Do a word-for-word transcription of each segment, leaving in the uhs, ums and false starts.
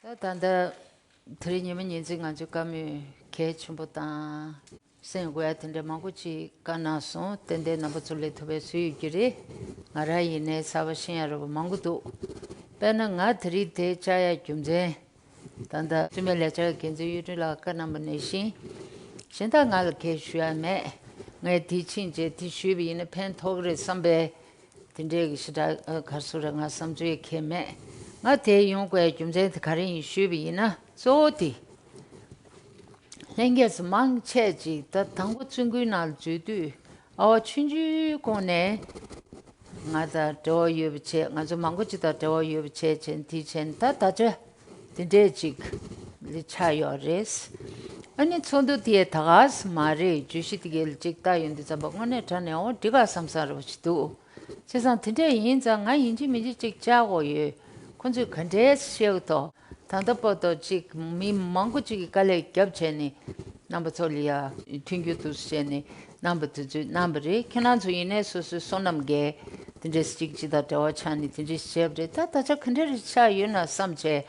ད་ད་ལྟ་དེ་རིང་ཉི་མ་ཉིན་མཚན་ང་ཚོའི་བཀའ་མོལ་གལ་ཆེན་པོ་དང་། གསན་དགོས་ཡ་དེ་འདྲ་མང་པོ་ཅིག་བཀའ་གནང་སོང་། ཏན་ཏན་རྣམ་པ་ཚོ་ལ་ཐུགས་ཕན་གསོས་ཡོད་ཀྱི་རེད། ང་རང་ཡིན་ནའི་གསར་པ་ཤེས་ཡ་རོགས་པ་མང་པོ་འདུག་དཔེར་ན་ང་དེ་རིང་དེ་བཅར་ཡ་རྒྱུ་མཚན། ད་ལྟ་བཙུན་མའི་ལས་འཆར་འགན་འཛིན་གཡུ་སྒྲོན་ལགས་བཀའ་གནང་པ་ནང་བཞིན། གཞན་དག་ང་ལ་གང་ཡང་ཞུ་ཡ་མེད། ངས་དེ་ཕྱིན་རྗེས་དེ་ཞུས་པ་ཡིན་ན་ཕན་ཐོགས་ཀྱི་རེད་བསམ་པའི་དེ་འདྲའི་གི་ཞེ་དྲག་ག་རེ་ཟེར་རེད། ང་བསམ་ཚུལ་གང་ཡང་མེད། ང་དེ་ཡོང་དགོས་རྒྱུ་མཚན་དེ་ག་རེ་ཡིན་ཞུས་པ་ཡིན་ན། གཙོ་བོ་དེ་ལྷན་རྒྱས་སུ་མང་ཆེ་ཅིག་ད་དང་པོ་བཙུན་དགོན་ནང་ལ་འཛུལ་དུས་ཨ་བ་ཆུང་ཆུང་གོང་ནས་ང་དང་འབྲེལ་བ་ཡོད་པ་བྱས། ང་ཚོ་མང་པོ་ཅིག་དང་འབྲེལ་བ་ཡོད་པ་བྱས་བྱས་དེ་བྱས་ནས་ད་ད་ཆ་དེ་འདྲས་ཅིག་ལ་ཆགས་ཡོད་རེད། ཨ་ནི་ཚོགས་འདུ་དེ་ད་ག་ས་མ་རེད། བརྗོད་གཞི་དེ་གའི་ལ་ཅིག་ལྟ་ཡོང་དུས་ཙམ་པ་དངོས་གནས་དྲང་གནས་འོ་འགྲིག་ག་བསམ་བསམ་རེ་བ་ཞིག་འདུག་བྱས་ཙང་དེ་འདྲས་ཡིན་ཙང་ང་ཡིན་གཅིག་མིན་གཅིག་ཅིག་བཅར་དགོས་ཡོད། ཁོང་ཚོས་ག་འདྲས་བཤད་གི་འདུག་ད་ལྟ་བར་དུ་ཅིག་མི་མང་པོ་ཅིག་གིས་དཀའ་ལས་བརྒྱབ་བྱས་ནས་རྣམ་པ་ཚོ་ལ་ཡ་མཐུན་འགྱུར་དུ་བྱས་ནས་རྣམ་པ་དེ་ཚོས་གནང་བ་རེད། ཁྱེད་རང་ཚོ་ཡིན་ནའི་སོ་སོའི་བསོད་ནམས་འགལ་དེ་འདྲས་ཅིག་ཅིག་དང་འབྲེལ་བ་ཆགས་ནས་དེ་འདྲས་བྱས་པ་རེད། ད་ད་ཆ་ག་འདྲས་རེ་ཆགས་ཡོད་ན་བསམ་བྱས།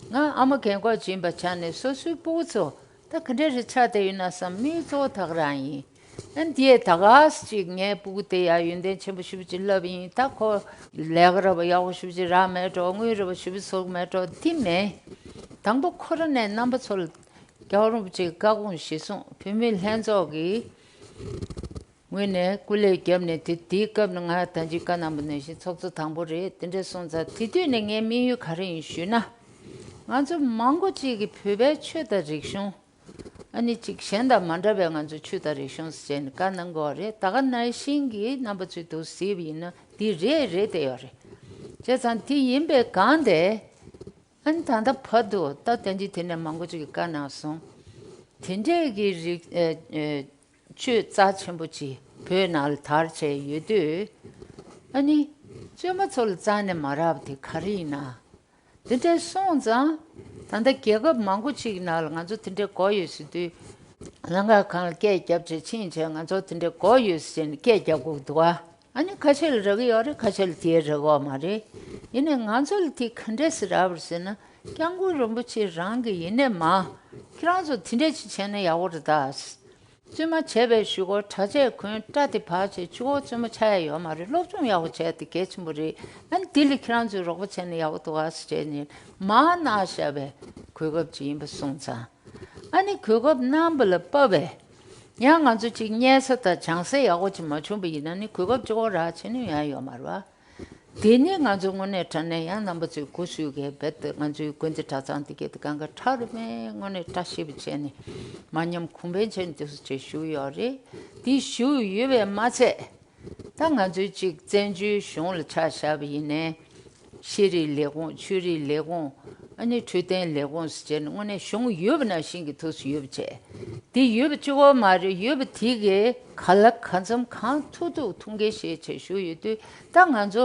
ང་ཨ་མ་རྒན་གོག་ཅིག་ཡིན་པ་ཆགས་ནས་སོ་སོའི་སྤུ་གུ་ཚོ་ད་ག་འདྲས་རེ་ཆགས་བསྡད་ཡོད་ན་བསམ། མིག་གཙོ་བོ་ད་ག་རང་ཡིན། ཨ་ནི་དེ་ད་ག་ས་ཅིག་ངའི་སྤུ་གུ་དེ་ཡ་ཡོན་ཏན་ཆེན་པོ་ཞེ་པོ་ཅིག་བསླབས་ཡིན། ད་ཁོ་ལས་ཀ་ར་བ་ཡག་པོ་ཞེ་པོ་ཅིག་རག་མེད་འགྲོ། དངུལ་ར་བ་ཞེ་པོ་ཟུག་མེད་འགྲོ། དེ་མེད། དང་པོ་ཁོ་རང་ནས་རྣམ་པ་ཚོ་ལ་རྒྱལ་བ་རིན་པོ་ཆེའི་བཀའ་དགོངས་གཞིར་བཟུང་བུད་མེད་ལྷན་ཚོགས་ཀྱི་ངོས་ནས་སྐུ་ལས་བརྒྱབ་ནས། དེ་དེའི་སྐབས་ནས་ང་ད་ཅི་བཀའ་གནང་པ་ནང་བཞིན་ཚོགས་གཙོ་དང་པོ་རེད། དེ་འདྲ་སོང་ཙང་དེ་དུས་ནས་ངའི་དམིགས་ཡུལ་ག་རེ་ཡིན་ཞུས་ན། ང་ཚོ་མང་པོ་ཅིག་གིས་བོད་པའི་ཆོས་དང་རིག་གཞུང་། ཨ་ནི་ཅིག་གཞན་དང་མ་འདྲ་བའི་ང་ཚོའི་ཆོས་དང་རིག་གཞུང་ཟེར་ནས་བཀའ་གནང་གི་ཡོད་རེད། ད་ག་ནང་བཞིན་གྱི་རྣམ་པ་ཚོས་འདུག་གཟིགས་པ་ཡིན་ན་འདི་རེད་རེད་བསྡད་ཡོད་རེད། བྱས་ཙང་དེ་ཡིན་པའི་སྒང་དེ། ཨ་ནི་ད་ལྟ་བར་དུ་ད་ལྟ་ཅི་དེ་ནས་མང་པོ་ཅིག་གིས་བཀའ་གནང་སོང་། དེ་འདྲས་ཀྱི་རིག་ཨ་ཨ་ཆོས་རྩ་ཆེན་པོ་ཅིག་བོད་ནང་ལ་དར་བྱས་ཡོད་དུས། ཨ་ནི་བཙུན་མ་ཚོ་ལ་རྩ་ནས་མ་རག་པ་དེ་ག་རེ་ཡིན་ན། དེ་འདྲ་སོང་ཙང་། ད་ལྟ་རྒྱལ་ཁབ་མང་པོ་ཅིག་ནང་ལ་ང་ཚོ་དེ་འདྲ་གོ་ཡོད་ཟེར་དུས། ལྷན་ཁག་ཁང་ལ་སྐད་རྒྱབ་བྱས་ཕྱིན་བྱས་ང་ཚོ་དེ་འདྲ་གོ་ཡོད་ཟེར་ནས་སྐད་རྒྱབ་དགོས་འདུག་ག་ཨ་ནི་ཁ་ཤས་ལ་རག་གི་ཡོད་རེད། ཁ་ཤས་ལ་དེ་རག་གི་ཡོད་མ་རེད། ཡིན་ནའི་ང་ཚོ་ལ་དེ་ག་འདྲས་སེ་རག་པ་རེད་ཟེར་ན། སྐྱབས་མགོན་རིན་པོ་ཆེ་རང་གིས་ཡིན་ནའི་མ། ཁྱེད་རང་ཚོ་དེ་འདྲས་ཅིག་བྱས་ན་ཡག་པོ་རེད་ད། བཙུན་མ་བྱས་པའི་གཞུག་གུ་གྲྭ་ཆས་གོན། སྐྲ་དེ་ཕར་བྱས། གཅིག་པོ་བཙུན་མ་ཆགས་ཡ་ཡོད་མ་རེད། སློབ་སྦྱོང་ཡག་པོ་བྱས་ཏེ་གལ་ཆེན་པོ་རེད། ཨ་ནི་དེ་ལ་ཁྱེད་རང་ཚོས་རོགས་པ་བྱས་ན་ཡག་པོ་འདུག་ག་ཟེར་བྱས་ནས་མར་གནང་བཞག་པའི་གོ་སྐབས་ཅིག་ཡིན་པ་སོང་ཙང་། ཨ་ནི་གོ་སྐབས་གནང་བ་ལ་དཔག་པའི་ཡང་ང་ཚོ་ཅིག་རྙེད་ས་དང་སྦྱང་ས་ཡག་པོ་ཅིག་མ་བྱུང་བ་ཡིན་ན་ནི་གོ་སྐབས་གཅིག་པོ་རག་བྱས་ནས་ཡང་ཡོད་མ་རེད་པ། དེ་ནི་ང་ཚོ་དངོས་གནས་དྲང་གནས་ཡང་རྣམ་པ་ཚོས་གོ་ཞུ་གི་རྦད་དེ་ང་ཚོའི་དགོན་སྡེ་གྲྭ་ཚང་དེ་གའི་དེ་གང་ག་ཁྲ་རུ་མེ་དངོས་གནས་བཀྲ་ཤིས་པ་བྱས་ནས་མ་ཉམས་གོང་འཕེལ་བྱས་ནས་དེ་ཚོ་བྱས་བཞུགས་ཡོད་རེད། དེ་བཞུགས་ཡོད་པས་མ་ཚད། ད་ང་ཚོའི་ཅིག་བཙན་བྱོལ་གཞུང་ལ་ཆ་བཞག་པ་ཡིན་ནའི། ཤེས་རིག་ལས་ཁུངས། ཆོས་རིག་ལས་ཁུངས། ཨ་ནི་འཕྲོད་བསྟེན་ལས་ཁུངས་ཟེར་བྱས་ནས་དངོས་གནས་གཞུང་ཡོད་པ་ནང་བཞིན་གྱི་ཐོག་སུ་ཡོད་པ་བྱས། དེ་ཡོད་པ་གཅིག་པོ་མ་རེད། ཡོད་པ་དེ་གས་ག་ལ་ག་འཚམ་གང་ཐུབ་ཐུབ་ཐུགས་འགན་བཞེས་བྱས་བཞུགས་ཡོད་དུས། ད་ང་ཚོ་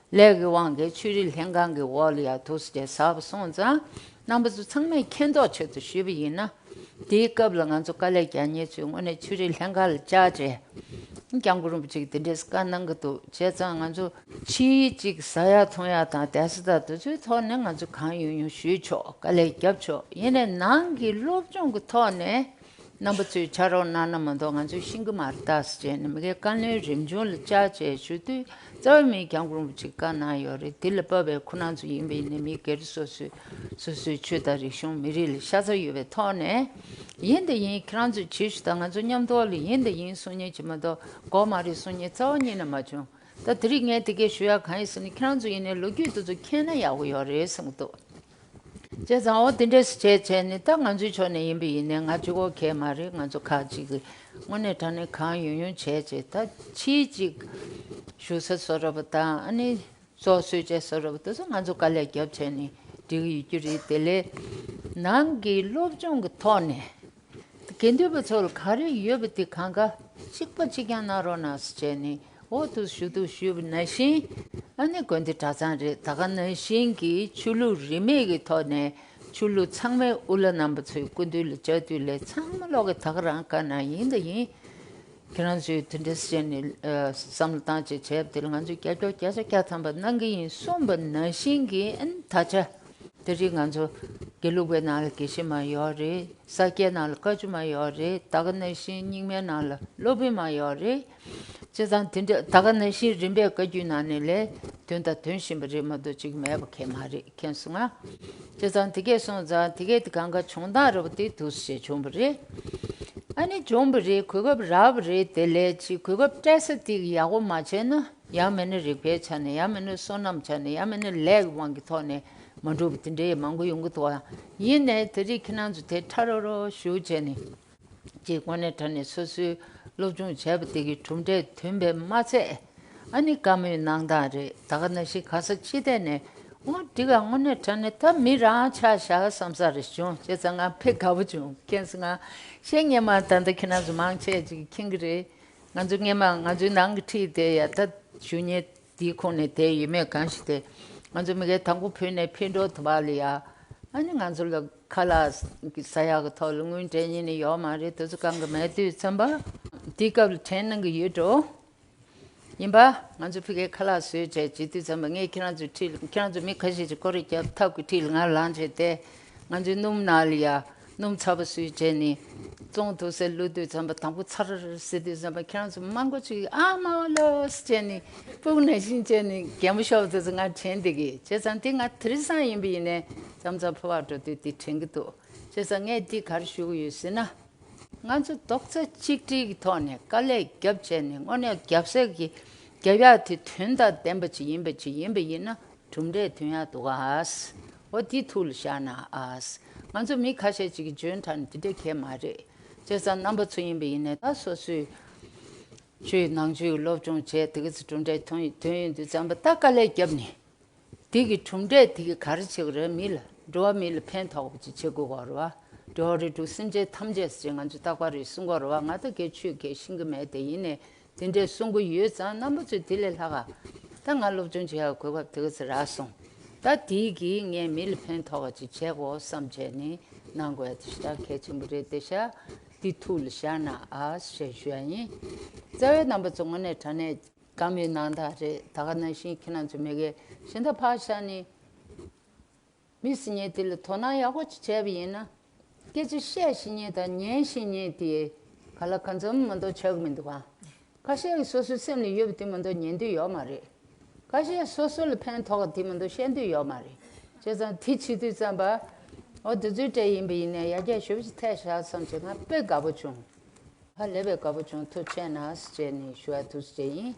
ལས་ཀྱི་དབང་གིས་ཆོས་རིག་ལྷན་ཁང་གི་འོག་ལ་ཡར་འདུག་སེ་བྱས་ཟེར་བ་སོང་ཙང་། རྣམ་པ་ཚོ་ཚང་མས་མཁྱེན་རྟོགས་ཆེད་དུ་ཞུས་པ་ཡིན་ན། དེའི་སྐབས་ལ་ང་ཚོ་དཀའ་ལས་རྒྱག་མཁན་ཚོས་དངོས་གནས་ཆོས་རིག་ལྷན་ཁང་ལ་བཅར་བྱས། སྐྱབས་མགོན་རིན་པོ་ཆེ་གིས་དེ་འདྲས་བཀའ་གནང་གི་འདུག་བྱས་ཙང་ང་ཚོ་ཕྱིའི་ཅིག་ཟ་ཡག་འཐུང་ཡག་དང་བསྡད་ས་དང་དེ་ཚོའི་ཐོག་ནས་ང་ཚོ་གང་ཡོང་ཡོང་ཞུས་ཆོག་དཀའ་ལས་རྒྱབ་ཆོག་ཡིན་ནའི་ནང་གི་སློབ་སྦྱོང་གི་ཐོག་ནས་རྣམ་པ་ཚོས་ཕྱག་རོགས་གནང་ན་མ་གཏོགས་ང་ཚོས་ཤེས་ཀྱི་མ་རེད་ད་ཟེར་བྱས་ནས་མི་སྒེར་བཀའ་བློན་རིམ་བྱོན་ལ་བཅར་བྱས་ཞུ་དུས། རྩ་བའི་མིང་སྐྱབས་མགོན་རིན་པོ་ཆེས་བཀའ་གནང་ཡོད་རེད། དེ་ལ་དཔག་པའི་ཁོང་རྣམ་ཚོ་ཡིན་པ་ཡིན་ནའི་མི་སྒེར་སོ་སོའི་སོ་སོའི་ཆོས་དང་རིག་གཞུང་མི་རིགས་ལ་ཤ་ཚ་ཡོད་པའི་ཐོག་ནས། ཡིན་དང་ཡིན། ཁྱེད་རང་ཚོས་བྱེད་ཤོག་དང་། ང་ཚོ་མཉམ་དུ་ལ་ཡིན་དང་ཡིན་གསུང་མཁན་ཅིག་མ་གཏོགས་དགོས་མ་རེད་གསུང་མཁན་རྩ་བ་ཉིད་ནས་མ་བྱུང་། ད་དེ་རིང་ངས་དེ་གས་ཞུ་ཡག་གང་ཡིན་ཟེར་ན། ཁྱེད་རང་ཚོ་ཡིན་ནའི་ལོ་རྒྱུས་དེ་ཚོ་མཁྱེན་ན་ཡག་པོ་ཡོད་རེད་བསམ་གྱི་འདུག་བྱས་ཙང་འོ་དེ་འདྲས་བྱས་བྱས་ནས། ད་ང་ཚོའི་ཕྱོགས་ནས་ཡིན་པ་ཡིན་ནའི་ང་གཅིག་པོ་གས་མ་རེད། ང་ཚོ་ཁག་ཅིག་གིས་དངོས་གནས་དྲང་གནས་གང་ཡོང་ཡོང་བྱས་བྱས། ད་ཕྱིའི་ཅིག་བཞུགས་ས་བཟོ་འདྲ་པོ་དང་། ཨ་ནི་ཚོགས་གཙོས་བྱས་བཟོ་འདྲ་པོ་དེ་ཚོ་ང་ཚོ་དཀའ་ལས་རྒྱབ་བྱས་ནས་འགྲིག་གི་ཡོད་རྒྱུ་རེད། དེ་ལས་ནང་གི་སློབ་སྦྱོང་གི་ཐོག་ནས་དགེ་འདུན་པ་ཚོ་ལ་ག་རེ་ཡོད་པ་དེ་གང་ག་གཅིག་པ་གཅིག་རྐྱང་གནང་རོགས་གནང་ཟེར་བྱས་ནས། འོ་དུ་ཞུ་དུ་ཞུས་པ་ནང་བཞིན། ཨ་ནི་དགོན་སྡེ་གྲྭ་ཚང་རེད། ད་ག་ནང་བཞིན་གྱི་ཆོས་ལུགས་རིས་མེད་ཀྱི་ཐོག་ནས་ཆོས་ལུགས་ཚང་མའི་དབུ་བླ་རྣམ་པ་ཚོའི་སྐུ་མདུན་ལ་བཅར་དུས་ལས། ཚང་མ་ལོག་གི་ད་ག་རང་བཀའ་གནང་ཡིན་དང་ཡིན། ཁྱེད་རང་ཚོས་དེ་འདྲ་བྱས་ནས་ཨ་བསམ་བློ་བཏང་བྱས་བྱས་པ་དེ་ལ་ང་ཚོས་བརྒྱ་ཆ་བརྒྱ་ཆ་བརྒྱ་ཐམ་པ་གནང་གི་ཡིན་གསུངས་པ་ནང་བཞིན་གྱི། ཨ་ནི་ད་ཆ་དེ་རིང་ང་ཚོ་ དགེ་ལུགས་པའི་ནང་ལ་དགེ་བཤེས་མ་ཡོད་རེད། ས་སྐྱའི་ནང་ལ་བཀའ་བཅུ་མ་ཡོད་རེད། ད་ག་ནང་བཞིན་རྙིང་མའི་ནང་ལ་སློབ་དཔོན་མ་ཡོད་རེད། བྱས་ཙང་དེ་འདྲ་ད་ག་ནང་བཞིན་རིམ་པས་བཀའ་བརྒྱུད་ནང་ནས་ལས་དོན་དང་དོན་བཞིན་པ་རེད་མ་གཏོགས་ཅིག་མེད་པ་གང་མ་རེད། མཁྱེན་སོང་ང་། བྱས་ཙང་དེ་གས་སོང་ཙང་དེ་གས་དེ་གང་ག་བྱུང་སྟངས་རེད་པ། དེ་འདུག་སེ་བྱུང་བ་རེད། ཨ་ནི་བྱུང་བ་རེད། གོ་སྐབས་རག་པ་རེད། དེ་ལས་ཅིག་གོ་སྐབས་སྤྲད་ས་དེ་ཡག་པོ་མ་བྱས་ན། ཡང་མིན་ན་རིག་པའི་ཆ་ནས། ཡང་མིན་ན་བསོད་ནམས་ཆ་ནས། ཡང་མིན་ན་ལས་ཀྱི་དབང་གི་ཐོག་ནས་མ་འགྲུབ་པ་དེ་འདྲའི་མང་པོ་ཡོང་གི་འདུག་ཨ། ཡིན་ནའི་དེ་རིང་ཁྱེད་རང་ཚོ་དེ་ཕྲ་རོ་རོ་ཞུ་བྱས་ནས་ཅིག་དངོས་གནས་དྲང་གནས་སོ་སོའི་སློབ་སྦྱོང་བྱས་པ་དེ་གི་གྲུབ་འབྲས་ཐོན་པས་མ་ཚད། ཨ་ནི་བཀའ་མོལ་གནང་སྟངས་རེད། ད་ག་ནང་བཞིན་ག་ས་ཅི་ཐད་ནས་འོ་འདི་ག་དངོས་གནས་དྲང་གནས་ད་མི་རང་ཆ་བཞག་བསམ་ས་རེད་བྱུང་། བྱས་ཙང་ང་དཔེ་དགའ་པོ་བྱུང་། མཁྱེན་སོང་ང་། བཤད་ངས་མ་ད་ལྟ་ཁྱེད་རང་ཚོ་མང་ཆེ་ཅིག་མཁྱེན་གི་རེད། ང་ཚོ་སྔས་མ་ང་ཚོའི་ནང་གི་ཁྲིད་དེ་ཡ་ད་ཞུ་མཁན་དེའི་ཁོངས་ནས་དེ་ཡོད་མེད་གང་ཞིག་དེ། ང་ཚོ་མི་སྒེར་དང་པོ་བོད་ནས་ཕེབས་འགྲོ་ཐུབ་པ་ལ་ཡ། ཨ་ནི་ང་ཚོ་ལ་ཁ་ལག་ཟ་ཡག་གི་ཐོག་ལ་དངུལ་འདྲེན་ཡིན་ནི་ཡོད་མ་རེད། དེ་ཚོ་གང་གི་མེད་དུས་ཙམ་པ། དེའི་སྐབས་ལ་དྲན་གནང་གི་ཡོད་འགྲོ། ཡིན་པ། ང་ཚོ་ཕ་གིའི་ཁ་ལག་བཟོས་བྱས་བྱེད་དུས་ཙམ་པ་ངས་ཁྱེད་རང་ཚོའི་འཁྲིས་ལ། ཁྱེད་རང་ཚོ་མི་ཁ་ཤས་ཀྱིས་སྐོར་ར་བརྒྱབ་ཐབ་ཀྱི་འཁྲིས་ལ་ང་ལངས་བྱས་ཏེ། ང་ཚོའི་སྣུམ་ནང་ལ་ཡ་སྣུམ་ཚ་པོ་བཟོས་བྱས་ནས་བཙོང་ཐུབ་སར་བླུགས་དུས་ཙམ་པ་དང་པོ་ཚར་ཟེར་དུས་ཙམ་པ་ཁྱེད་རང་ཚོ་མང་པོ་ཅིག་ཨ་མ་ལོས་བྱས་ནས་སྤུ་གུ་ནང་བཞིན་བྱས་ནས་གད་མོ་ཤོར་བ་དེ་ཚོ་ང་དྲན་བསྡད་ཀྱི། བྱས་ཙང་དེ་ང་དེང་སང་ཡིན་པ་ཡིན་ནའི་མཚམས་མཚམས་ཕོ་བར་འགྲོ་དུས་དེ་དྲན་གྱི་འདུག། བྱས་ཙང་ངས་འདི་ག་རེ་ཞུ་གི་ཡོད་ཟེར་ན། ང་ཚོ་རྡོག་རྩ་གཅིག་སྒྲིལ་གྱི་ཐོག་ནས་དཀའ་ལས་བརྒྱབ་བྱས་ནས་དངོས་གནས་རྒྱབ་སེ་གི་རྒྱབ་ཡག་དེ་དོན་དང་ལྡན་པ་ཅིག་ཡིན་པ་ཅིག་ཡིན་པ་ཡིན་ན་གྲུབ་འབྲས་ཐོན་ཡག་འདུག་ག། འོ་འདི་ཐུགས་ལ་བཞག་ན་ཨ། ང་ཚོ་མི་ཁ་ཤས་ཅིག་གིས་འཇོན་ཐང་འདི་འདྲས་གང་མ་རེད། བྱས་ཙང་རྣམ་པ་ཚོ་ཡིན་པ་ཡིན་ནའི་ད་སོ་སོའི་ཆོས་ནང་ཆོས་སློབ་སྦྱོང་བྱས་དེ་ག་ཚོ་གྲུབ་འབྲས་ཐོན་ཐོན་ཡོང་དུས་ཙམ་པ་ད་དཀའ་ལས་བརྒྱབ་ནས། དེ་གི་གྲུབ་འབྲས་དེ་གི་ག་རེ་བྱེད་ཀྱི་རེད། མི་ལ་འགྲོ་བ་མི་ལ་ཕན་ཐོགས་པ་ཅིག་བྱེད་དགོས་ཀྱི་རེད་བ། འགྲོ་བ་རིགས་དྲུག་སེམས་ཅན་ཐམས་ཅད་ཟེར་ང་ཚོ་རྟག་པར་རེ་གསུང་གི་རེད་བ། ང་ད་གའི་ཆོས་གའི་ཤེས་ཀྱི་མེད་དེ། ཡིན་ནའི་དེ་འདྲས་གསུང་གི་ཡོད་ཙང་རྣམ་པ་ཚོས་དེ་ལས་ལྷག་ག་ད་ང་སློབ་སྦྱོང་བྱེད་ཡག་གོ་སྐབས་དེ་ག་ཚོད་རག་སོང་། ད་དེ་གིས་ངས་མི་ལ་ཕན་ཐོགས་པ་ཅིག་བྱེད་དགོས་བསམ་བྱས་ནས་གནང་དགོས་ཡ་དེ་ཞེ་དྲག་གལ་ཆེན་པོ་རེད། དེ་ཤ་འདི་ཐུགས་ལ་བཞག་ན་ཨ་ཞེས་ཞུ་ཡ་ཡིན། རྩ་བའི་རྣམ་པ་ཚོ་དངོས་གནས་དྲང་གནས། བཀའ་མོལ་གནང་སྟངས་རེད། ད་ག་ནང་བཞིན་ཁྱེད་རང་ཚོ་མི་སྒེར་གཞན་དག་ཕར་བཞག་ནས་མི་ཟེར་མཁན་དེ་ལ་དོ་སྣང་ཡག་པོ་ཅིག་བྱས་པ་ཡིན་ན། སྐད་ཆ་བཤད་ཤེས་མཁན་དང་ཉན་ཤེས་མཁན་དེ་ག་ལ་གང་འཚམ་མ་གཏོགས་ཆགས་ཀྱི་མི་འདུག་ག། ཁ་ཤས་ཀྱིས་སོ་སོའི་སེམས་ལ་ཡོད་པ་དེ་མ་གཏོགས་ཉན་འདོད་ཡོད་མ་རེད། ཁ་ཤས་སོ་སོ་ལ་ཕན་ཐོགས་པ་དེ་མ་གཏོགས་བཤད་འདོད་ཡོད་མ་རེད། བྱས་ཙང་དེ་བྱེད་དུས་ཙམ་པ། འོ་དེ་ཚོའི་གྲས་ཡིན་པ་ཡིན་ནའི་ཡར་རྒྱས་ཞེ་པོ་ཅིག་ཐེབས་བཞག་བསམ་བྱས་ང་དཔེ་དགའ་པོ་བྱུང་། ཧ་ལས་པའི་དགའ་པོ་བྱུང་། ཐུགས་རྗེ་ཆེ་གནང་ཟེར་ནས་ཞུ་བ་ཐུགས་རྗེ་ཆེ་ཡིན།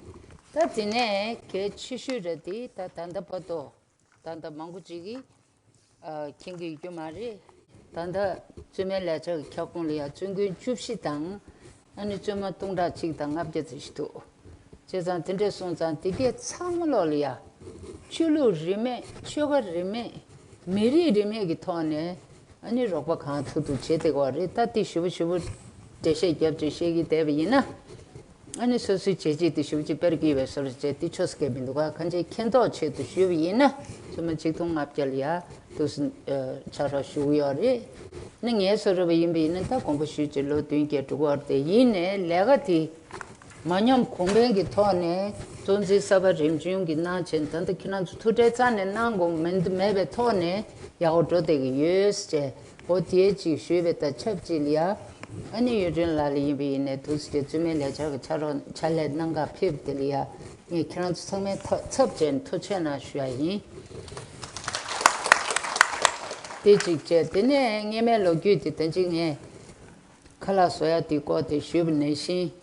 ད་དེ་ནས་གལ་ཆེ་ཤོས་རེད་དེ། ད་ད་ལྟ་བར་དུ་ད་ལྟ་མང་པོ་ཅིག་གིས་ཨ་མཁྱེན་གྱི་ཡོད་རྒྱུ་མ་རེད། ད་ལྟ་བཙུན་མའི་ལས་འཆར་གྱི་ཁྱབ་ཁོངས་ལ་ཡང་བཙུན་དགོན་བཅུ་བཞི་དང་། ཨ་ནི་བཙུན་མ་སྟོང་ཕྲག་གཅིག་དང་ལྔ་བརྒྱ་ཙམ་ཞིག་འདུག། བྱས་ཙང་དེ་འདྲས་སོང་ཙང་དེ་གས་ཚང་མ་ལོག་ལ་ཡ། ཆོས་ལུགས་རིས་མེད། ཆོལ་ཁ་རིས་མེད། མི་རིགས་རིས་མེད་ཀྱི་ཐོག་ནས་ཨ་ནི་རོགས་པ་གང་ཐུབ་ཐུབ་བྱེད་བསྡད་ཀྱི་ཡོད་རེད། ད་དེ་ཞེ་པོ་ཞེ་པོ་འགྲེལ་བཤད་རྒྱབ་བྱས་བཤད་ཀྱི་བསྡད་པ་ཡིན་ན། ཨ་ནི་སོ་སོའི་བྱས་རྗེས་དེ་ཞེ་པོ་ཅིག་དཔེར་བརྗོད་པའི་བཟོ་འདྲ་བྱས་དེ་ཆོས་སྐད་མི་འདུག་ག། གང་ཅི་མཁྱེན་རྟོགས་ཆེད་དུ་ཞུས་པ་ཡིན་ན་བཙུན་མ་ཆིག་སྟོང་ལྔ་བརྒྱ་ལ་ཡ་འདུག་སེ་ཕྱག་རོགས་ཞུ་གི་ཡོད་རེད། ནི་ངའི་བཟོ་འདྲ་བ་ཡིན་པ་ཡིན་ན་ད་དགོངས་པ་ཞུས་ཀྱི་ལོ་བདུན་བརྒྱད་འགྲོ་གི་ཡོད་རེད། དེ་ཡིན་ནའི་ལས་ཀ་དེ་མ་ཉམས་གོང་འཕེལ་གྱི་ཐོག་ནས་གཙོ་འཛིན་གསར་པ་རིམ་བྱོན་གྱི་གནང་བྱས། ད་ལྟ་ཁྱེད་རང་ཚོ་ཐུགས་ཁྲལ་རྩ་ནས་གནང་དགོས་མི་འདུག་མེད་པའི་ཐོག་ནས་ཡག་པོ་འགྲོ་བསྡད་ཀྱི་ཡོད་ཅེས། འོ་དེའི་ཅིག་ཞུས་པའི་ད་ཆབས་ཅིག་ལ་ཡ། ཨ་ནི་ཡུན་རིང་ལགས་ལ་ཡིན་པ་ཡིན་ནའི་འདུག་སེ་བཙུན་མའི་ལས་འཆར་གྱི་ཕྱག་རོགས་ཕྱག་ལས་གནང་གར་ཕེབས་དེ་ལ་ཡ། ངས་ཁྱེད་རང་ཚོ་ཚང་མའི་ཐོག་ཚབ་བྱས་ནས་ཐུགས་རྗེ་གནང་ཞུ་ཡ་ཡིན། དེ་གཅིག་བྱས། དེ་ནས་སྔས་མའི་ལོ་རྒྱུས་དེ་ད་ཅི་ངས་ཁ་ལག་བཟོ་ཡ་དེའི་སྐོར་དེ་ཞུས་པ་ནང་བཞིན།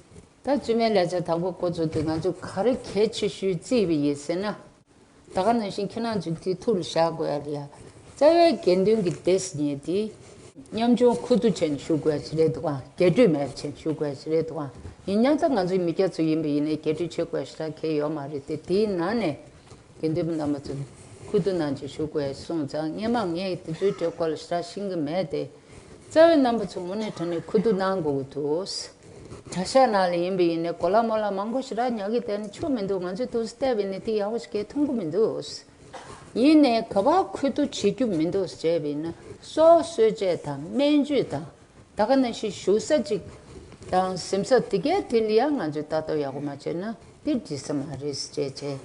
ད་བཙུན་མའི་ལས་འཆར་དང་པོ་འགོ་བཙུགས་དུས་ང་ཚོས་ག་རེ་གལ་ཆེ་ཤོས་བརྩིས་པ་ཡིན་ཟེར་ན། ད་ག་ནང་བཞིན་ཁྱེད་རང་ཚོས་དེ་ཐུགས་ལ་བཞག་དགོས་ཡ་རེད་ཡ། རྩ་བའི་དགེ་འདུན་གྱི་སྡེ་ཟེར་མཁན་དེ་ཉམ་ཆུང་ཁུ་བསྡུ་བྱས་ནས་བཞུགས་དགོས་ཡ་ཞིག་རེད་འདུག་ག། རྒྱས་སྤྲོས་མེད་པ་བྱས་ནས་བཞུགས་དགོས་ཡ་ཞིག་རེད་འདུག་ག། ཡིན་ཡང་ད་ང་ཚོའི་མི་སྐྱ་ཚོ་ཡིན་པ་ཡིན་ནའི་རྒྱས་སྤྲོས་བྱེད་དགོས་ཡ་ཞེ་དྲག་གང་ཡང་ཡོད་མ་རེད་དེ། དེའི་ནང་ནས་དགེ་འདུན་པ་རྣམ་པ་ཚོ་ཁུ་བསྡུ་གནང་བྱས་བཞུགས་དགོས་ཡ་སོང་ཙང་། སྔས་མ་ངས་དེ་ཚོའི་གྲས་སྐོར་ལ་ཞེ་དྲག་ཤེས་ཀྱི་མེད་དེ། རྩ་བའི་རྣམ་པ་ཚོ་དངོས་གནས་དྲང་གནས་ཁུ་བསྡུ་གནང་དགོས་ཀྱི་འདུག། གྲྭ་ཤག་ནང་ལ་ཡིན་པ་ཡིན་ནའི་གོ་ལ་མོ་ལ་མང་པོ་ཞེ་དྲག་ཉོ་གི་བསྡད་ན་ཆོ་མི་འདུག། ང་ཚོས་འདུག་སེ་བལྟས་པ་ཡིན་ནའི་དེ་ཡག་པོ་ཞིག་གང་ཡང་མཐོང་གི་མི་འདུག། ཡིན་ནའི་ག་པར་ཁུ་བསྡུ་བྱེད་རྒྱུ་མི་འདུག་ཟེར་བ་ཡིན་ན། སྲོག་གསོལ་ཆས་དང་སྨན་བཅོས་དང་། ད་ག་ནང་བཞིན་བཞུགས་ས་གཅིག་དང་གཟིམ་ས་དེ་གའི་དེ་ལ་ཡང་ང་ཚོས་ལྟ་རྟོག་ཡག་པོ་མ་བྱས་ན་དེ་འགྲིག་ས་མ་རེད་ཟེར་བྱས་བྱས།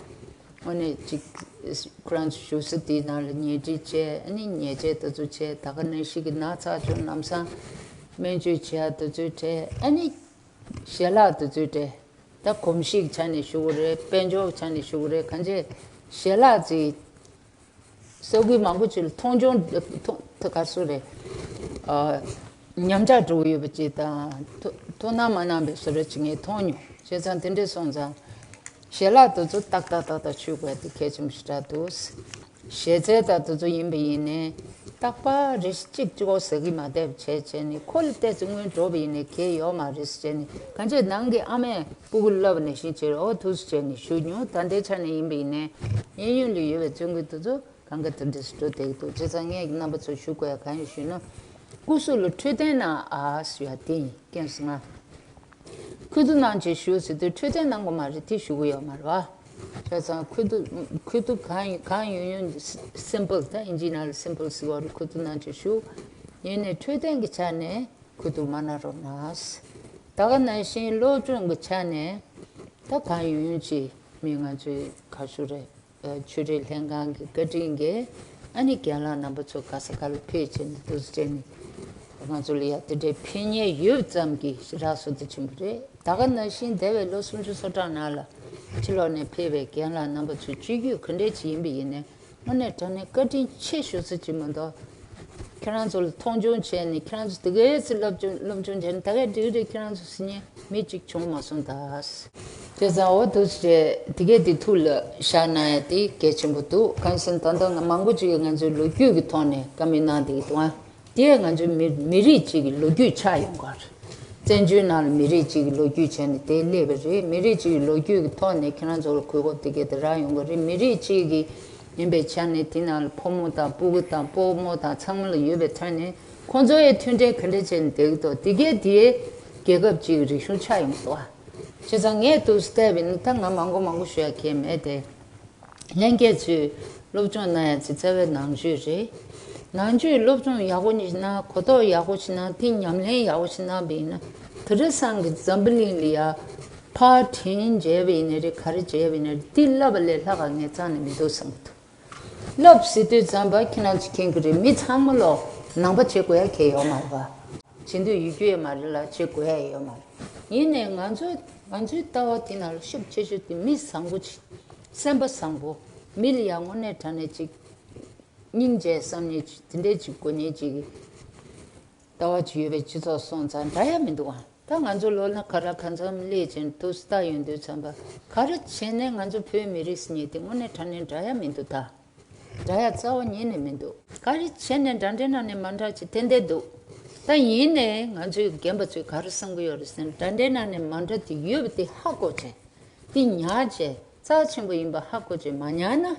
དངོས་གནས་ཅིག་ ཁོ་རང་ཚོ་བཞུགས་ས་དེའི་ནང་ལ་ཉལ་ཁྲི་བྱས། ཨ་ནི་ཉལ་ཆས་དེ་ཚོ་བྱས། ད་ག་ནང་བཞིན་གྱི་ན་ཚ་བྱུང་ལམ་སང་སྨན་བཅོས་བྱེད་ཡ་དེ་ཚོ་བྱས། ཨ་ནི་ཞལ་ལག་དེ་ཚོ་སྤྲད། ད་གོམས་གཤིས་ཀྱི་ཆ་ནས་ཞུ་གི་རེད། དཔལ་འབྱོར་གྱི་ཆ་ནས་ཞུ་གི་རེད། གང་ཅི་ཞལ་ལག་ཅིག་ས་ཁུལ་མང་པོ་ཅིག་ལ་མཐོང་ཆུང་མཐོང་ཐུབ། ག་སུ་རེད། ཨ། ཉམས་ཆག་འགྲོ་གི་ཡོད་པ་ཅིག་དང་། ཐུགས་ཐུགས་སྣང་མ་གནང་བའི་བཟོ་འདྲ་ཅིག་ངས་མཐོང་མྱོང་། བྱས་ཙང་དེ་འདྲས་སོང་ཙང་ཞལ་ལག་དེ་ཚོ་ཏག་ཏག་ཏག་ཏག་མཆོད་དགོས་དེ་གལ་ཆེན་པོ་ཞེ་དྲག་འདུག་ཞལ་རྩེད་དང་དེ་ཚོ་ཡིན་པ་ཡིན་ནའི། རྟག་པར་རེ་ཞིག་གཅིག་གཅིག་པོ་ཟ་གི་མ་བསྡད་པ་བྱས་བྱས་ནས། ཁོ་ལ་བལྟས་ཚེ་སྔོན་འགྲོ་བ་ཡིན་ནའི་གལ་ཡོད་མ་རེད་ཟེར་བྱས་ནས། གང་ཅི་ནང་གི་ཨ་མས་སྤུ་གུ་བསླབ་པ་ནང་བཞིན་བྱས། འོ་ཐུགས་སུ་བྱས་ནས་ཞུ་མྱོང་། ད་ལྟའི་ཆ་ནས་ཡིན་པ་ཡིན་ནའི་གཡས་གཡོན་ལ་ཡོད་པའི་བཙུན་དགོན་དེ་ཚོ་གང་ག་དེ་འདྲས་སུ་འགྲོ་བསྡད་ཀྱི་འདུག་བྱས་ཙང་ངས་རྣམ་པ་ཚོར་ཞུ་དགོས་ཡ་གང་ཡིན་ཞུས་ན། སྐུ་གཟུགས་ལ་འཕྲོད་བསྟེན་གནང་ཨ་ཟེར་ཡ་དེ་ཡིན། རྐྱེན་སོང་ང་ཁུ་བསྡུ་གནང་བྱས་ཞུ་ཟེར་དུས་འཕྲོད་བསྟེན་གནང་དགོས་མ་རེད། དེ་ཞུ་གི་ཡོད་མ་རེད་བ། བྱས་ཙང་ཁུ་བསྡུ་ཁུ་བསྡུ་གང་ཡིན་གང་ཡིན་ཡིན། སིམ་པལ། ད་ཨིན་ཇིའི་ནང་ལ་སིམ་པལ་ཟེར་བ་རེད། ཁུ་བསྡུ་གནང་བྱས་ཞུ། ཡིན་ནའི་འཕྲོད་བསྟེན་གྱི་ཆ་ནས་ཁུ་བསྡུ་མ་གནང་རོགས་གནང་། ད་ག་ནང་བཞིན་སློབ་སྦྱོང་གི་ཆ་ནས་ད་གང་ཡིན་ཡིན་ཅིག་མི་ང་ཚོའི་ག་ཞུ་རེད། ཆོས་རིག་ལྷན་ཁང་གི་བཀའ་དྲིན་གྱིས་ཨ་ནི་རྒན་ལགས་རྣམ་པ་ཚོ་ག་ས་ག་ལ་ཕེབས་བྱས་ནས་འདུག་སེ་བྱས་ནས་ང་ཚོ་ལ་ཡ་དེ་འདྲའི་ཕན་ཉེས་ཡོད་ཙམ་གྱི་རག་སོ་དེ་ཆེན་པོ་རེད། ད་ག་ནང་བཞིན་འདས་པའི་ལོ་སུམ་ཅུ་སོ་གྲངས་ནང་ལ་ཕྱི་ལོགས་ནས་ཕེབས་པའི་རྒན་ལགས་རྣམ་པ་ཚོའི་སྤྱོད་རྒྱུད་ག་འདྲས་ཅིག་ཡིན་པ་ཡིན་ནའི། དངོས་གནས་དྲང་གནས་བཀའ་དྲིན་ཆེ་ཞུ་ས་ཅིག་མ་གཏོགས། ཁྱེད་རང་ཚོ་ལ་མཐོང་ཆུང་བྱས་ནས། ཁྱེད་རང་ཚོ་དེ་གའི་ཚེ་སློབ་སྦྱོང་སློབ་སྦྱོང་བྱས་ནས་ད་གའི་འགྲིག་རེད། ཁྱེད་རང་ཚོ་ཟེར་མཁན་མི་གཅིག་བྱུང་མ་སོང་ད། བྱས་ཙང་འོ་འདུག་སེ་དེ་གའི་དེ་ཐུགས་ལ་བཞག་གནང་ཡ་དེ་གལ་ཆེན་པོ་འདུག་གང་ཟེར་ན་ད་ལྟ་ང་མང་པོ་ཅིག་གིས་ང་ཚོའི་ལོ་རྒྱུས་ཀྱི་ཐོག་ནས་བཀའ་མོལ་གནང་བསྡད་ཀྱི་འདུག་ཨ། དེས་ང་ཚོའི་མི་མི་རིགས་གཅིག་གི་ལོ་རྒྱུས་ཆགས་ཡོང་གི་རེད། བཙན་བྱོལ་ནང་ལ་མི་རིགས་གཅིག་གི་ལོ་རྒྱུས་བྱས་ནས་དེ་སླེབས་པ་རེད། མི་རིགས་གཅིག་གི་ལོ་རྒྱུས་ཀྱི་ཐོག་ནས་ཁྱེད་རང་ཚོ་ལ་གོ་སྐབས་དེ་གའི་དེ་རག་ཡོང་གི་རེད། མི་རིགས་གཅིག་གི་ཡིན་པའི་ཆ་ནས་དེ་ནང་ལ་ཕོ་མོ་དང་སྤུ་གུ་དང་སྤོ་རྨོ་དང་ཚང་མ་ལ་ཡོད་པའི་ཐད་ནས་ཁོང་ཚོ་ཡི་མཐུན་འབྲེལ་ག་འདྲ་བྱས་ནས་བསྡད་ཀྱི་འདུག་དེ་གའི་དེའི་རྒྱལ་ཁབ་གཅིག་གི་རིག་གཞུང་ཆགས་ཡོང་གི་འདུག་ཨ། བྱས་ཙང་ངས་འདུག་སེ་བལྟས་པ་ཡིན་ན། ད་ང་མང་པོ་མང་པོ་ཞུ་ཡ་གང་ཡང་མེད་དེ། ལྷན་རྒྱས་ཚོས་སློབ་སྦྱོང་གནང་ཡ་ཚེ་རྩ་བའི་ནང་ཆོས་རེད། ནང་ཆོས་སློབ་སྦྱོང་ཡག་པོ་ཞིག་གནང་། གོ་རྟོགས་ཡག་པོ་ཞིག་གནང་། དེ་ཉམས་ལེན་ཡག་པོ་ཞིག་གནང་བ་ཡིན་ན། དེང་སང་གི་འཛམ་བུ་གླིང་ལ་ཡ་ཕར་དྲན་བྱས་པ་ཡིན་ན་རེད། ག་རེ་བྱས་པ་ཡིན་ན་རེད། འདི་བསླབ་པ་ལས་ལྷག་ག་ངས་རྩ་ནས་མི་འདུག་བསམ་གྱི་འདུག་བསླབ་ཟེར་དུས་ཙམ་པ་ཁྱེད་རང་ཚོ་མཁྱེན་གྱི་རེད། མི་ཚང་མ་ལོ་ནང་པ་བྱེད་དགོས་ཡ་གང་ཡང་ཡོད་མ་རེད་པ། བྱེད་འདོད་ཡོད་རྒྱུ་ཡོད་མ་རེད་ལ། བྱེད་དགོས་ཡ་ཡོད་མ་རེད། ཡིན་ནའི་ང་ཚོ་ང་ཚོའི་ལྟ་བ་དེ་ནང་ལ་ཤུགས་ཆེ་ཤོས་དེ་མི་བཟང་པོ་ཅིག་སེམས་པ་བཟང་པོ། མི་ལ་ཡ་དངོས་གནས་དྲང་གནས་ཅིག་སྙིང་རྗེ་བསམ་མཁན་ཅིག་དེ་འདྲས་ཅིག་དགོས་མཁན་ཅིག་གི་ལྟ་བ་ཅིག་ཡོད་པའི་སྤྱི་ཚོགས་སོང་ཙང་འདྲ་ཡ་མི་འདུག་ཨ། ད་ང་ཚོ་ལོ་ན་ག་ར་གང་འཚམ་སླེབས་ཅིང་དུ་ལྟ་ཡོང་དུས་ཙམ་པ། ག་རེ་བྱས་ནས་ང་ཚོ་བོད་མི་རིགས་ཟེར་མཁན་དེ་དངོས་གནས་དྲང་གནས་འདྲ་ཡ་མི་འདུག་ད། འདྲ་ཡ་རྩ་བ་ཉིད་ནས་མི་འདུག་ག་རེ་བྱས་ནས་འདྲ་འདྲའི་ནང་ནས་མ་འདྲ་ཅིག་ཏན་ཏན་འདུག་ད་ཡིན་ནའི་ང་ཚོའི་རྒན་པ་ཚོས་ག་རེ་གསུང་གི་ཡོད་རེད་ཟེར་ན། འདྲ་འདྲའི་ནང་ནས་མ་འདྲ་དེ་ཡོད་པ་དེ་ཧ་གོ་བྱས། དེ་ཉར་བྱས་རྩ་ཆེན་པོ་ཡིན་པ་ཧ་གོ་བྱས་མ་ཉར་ན།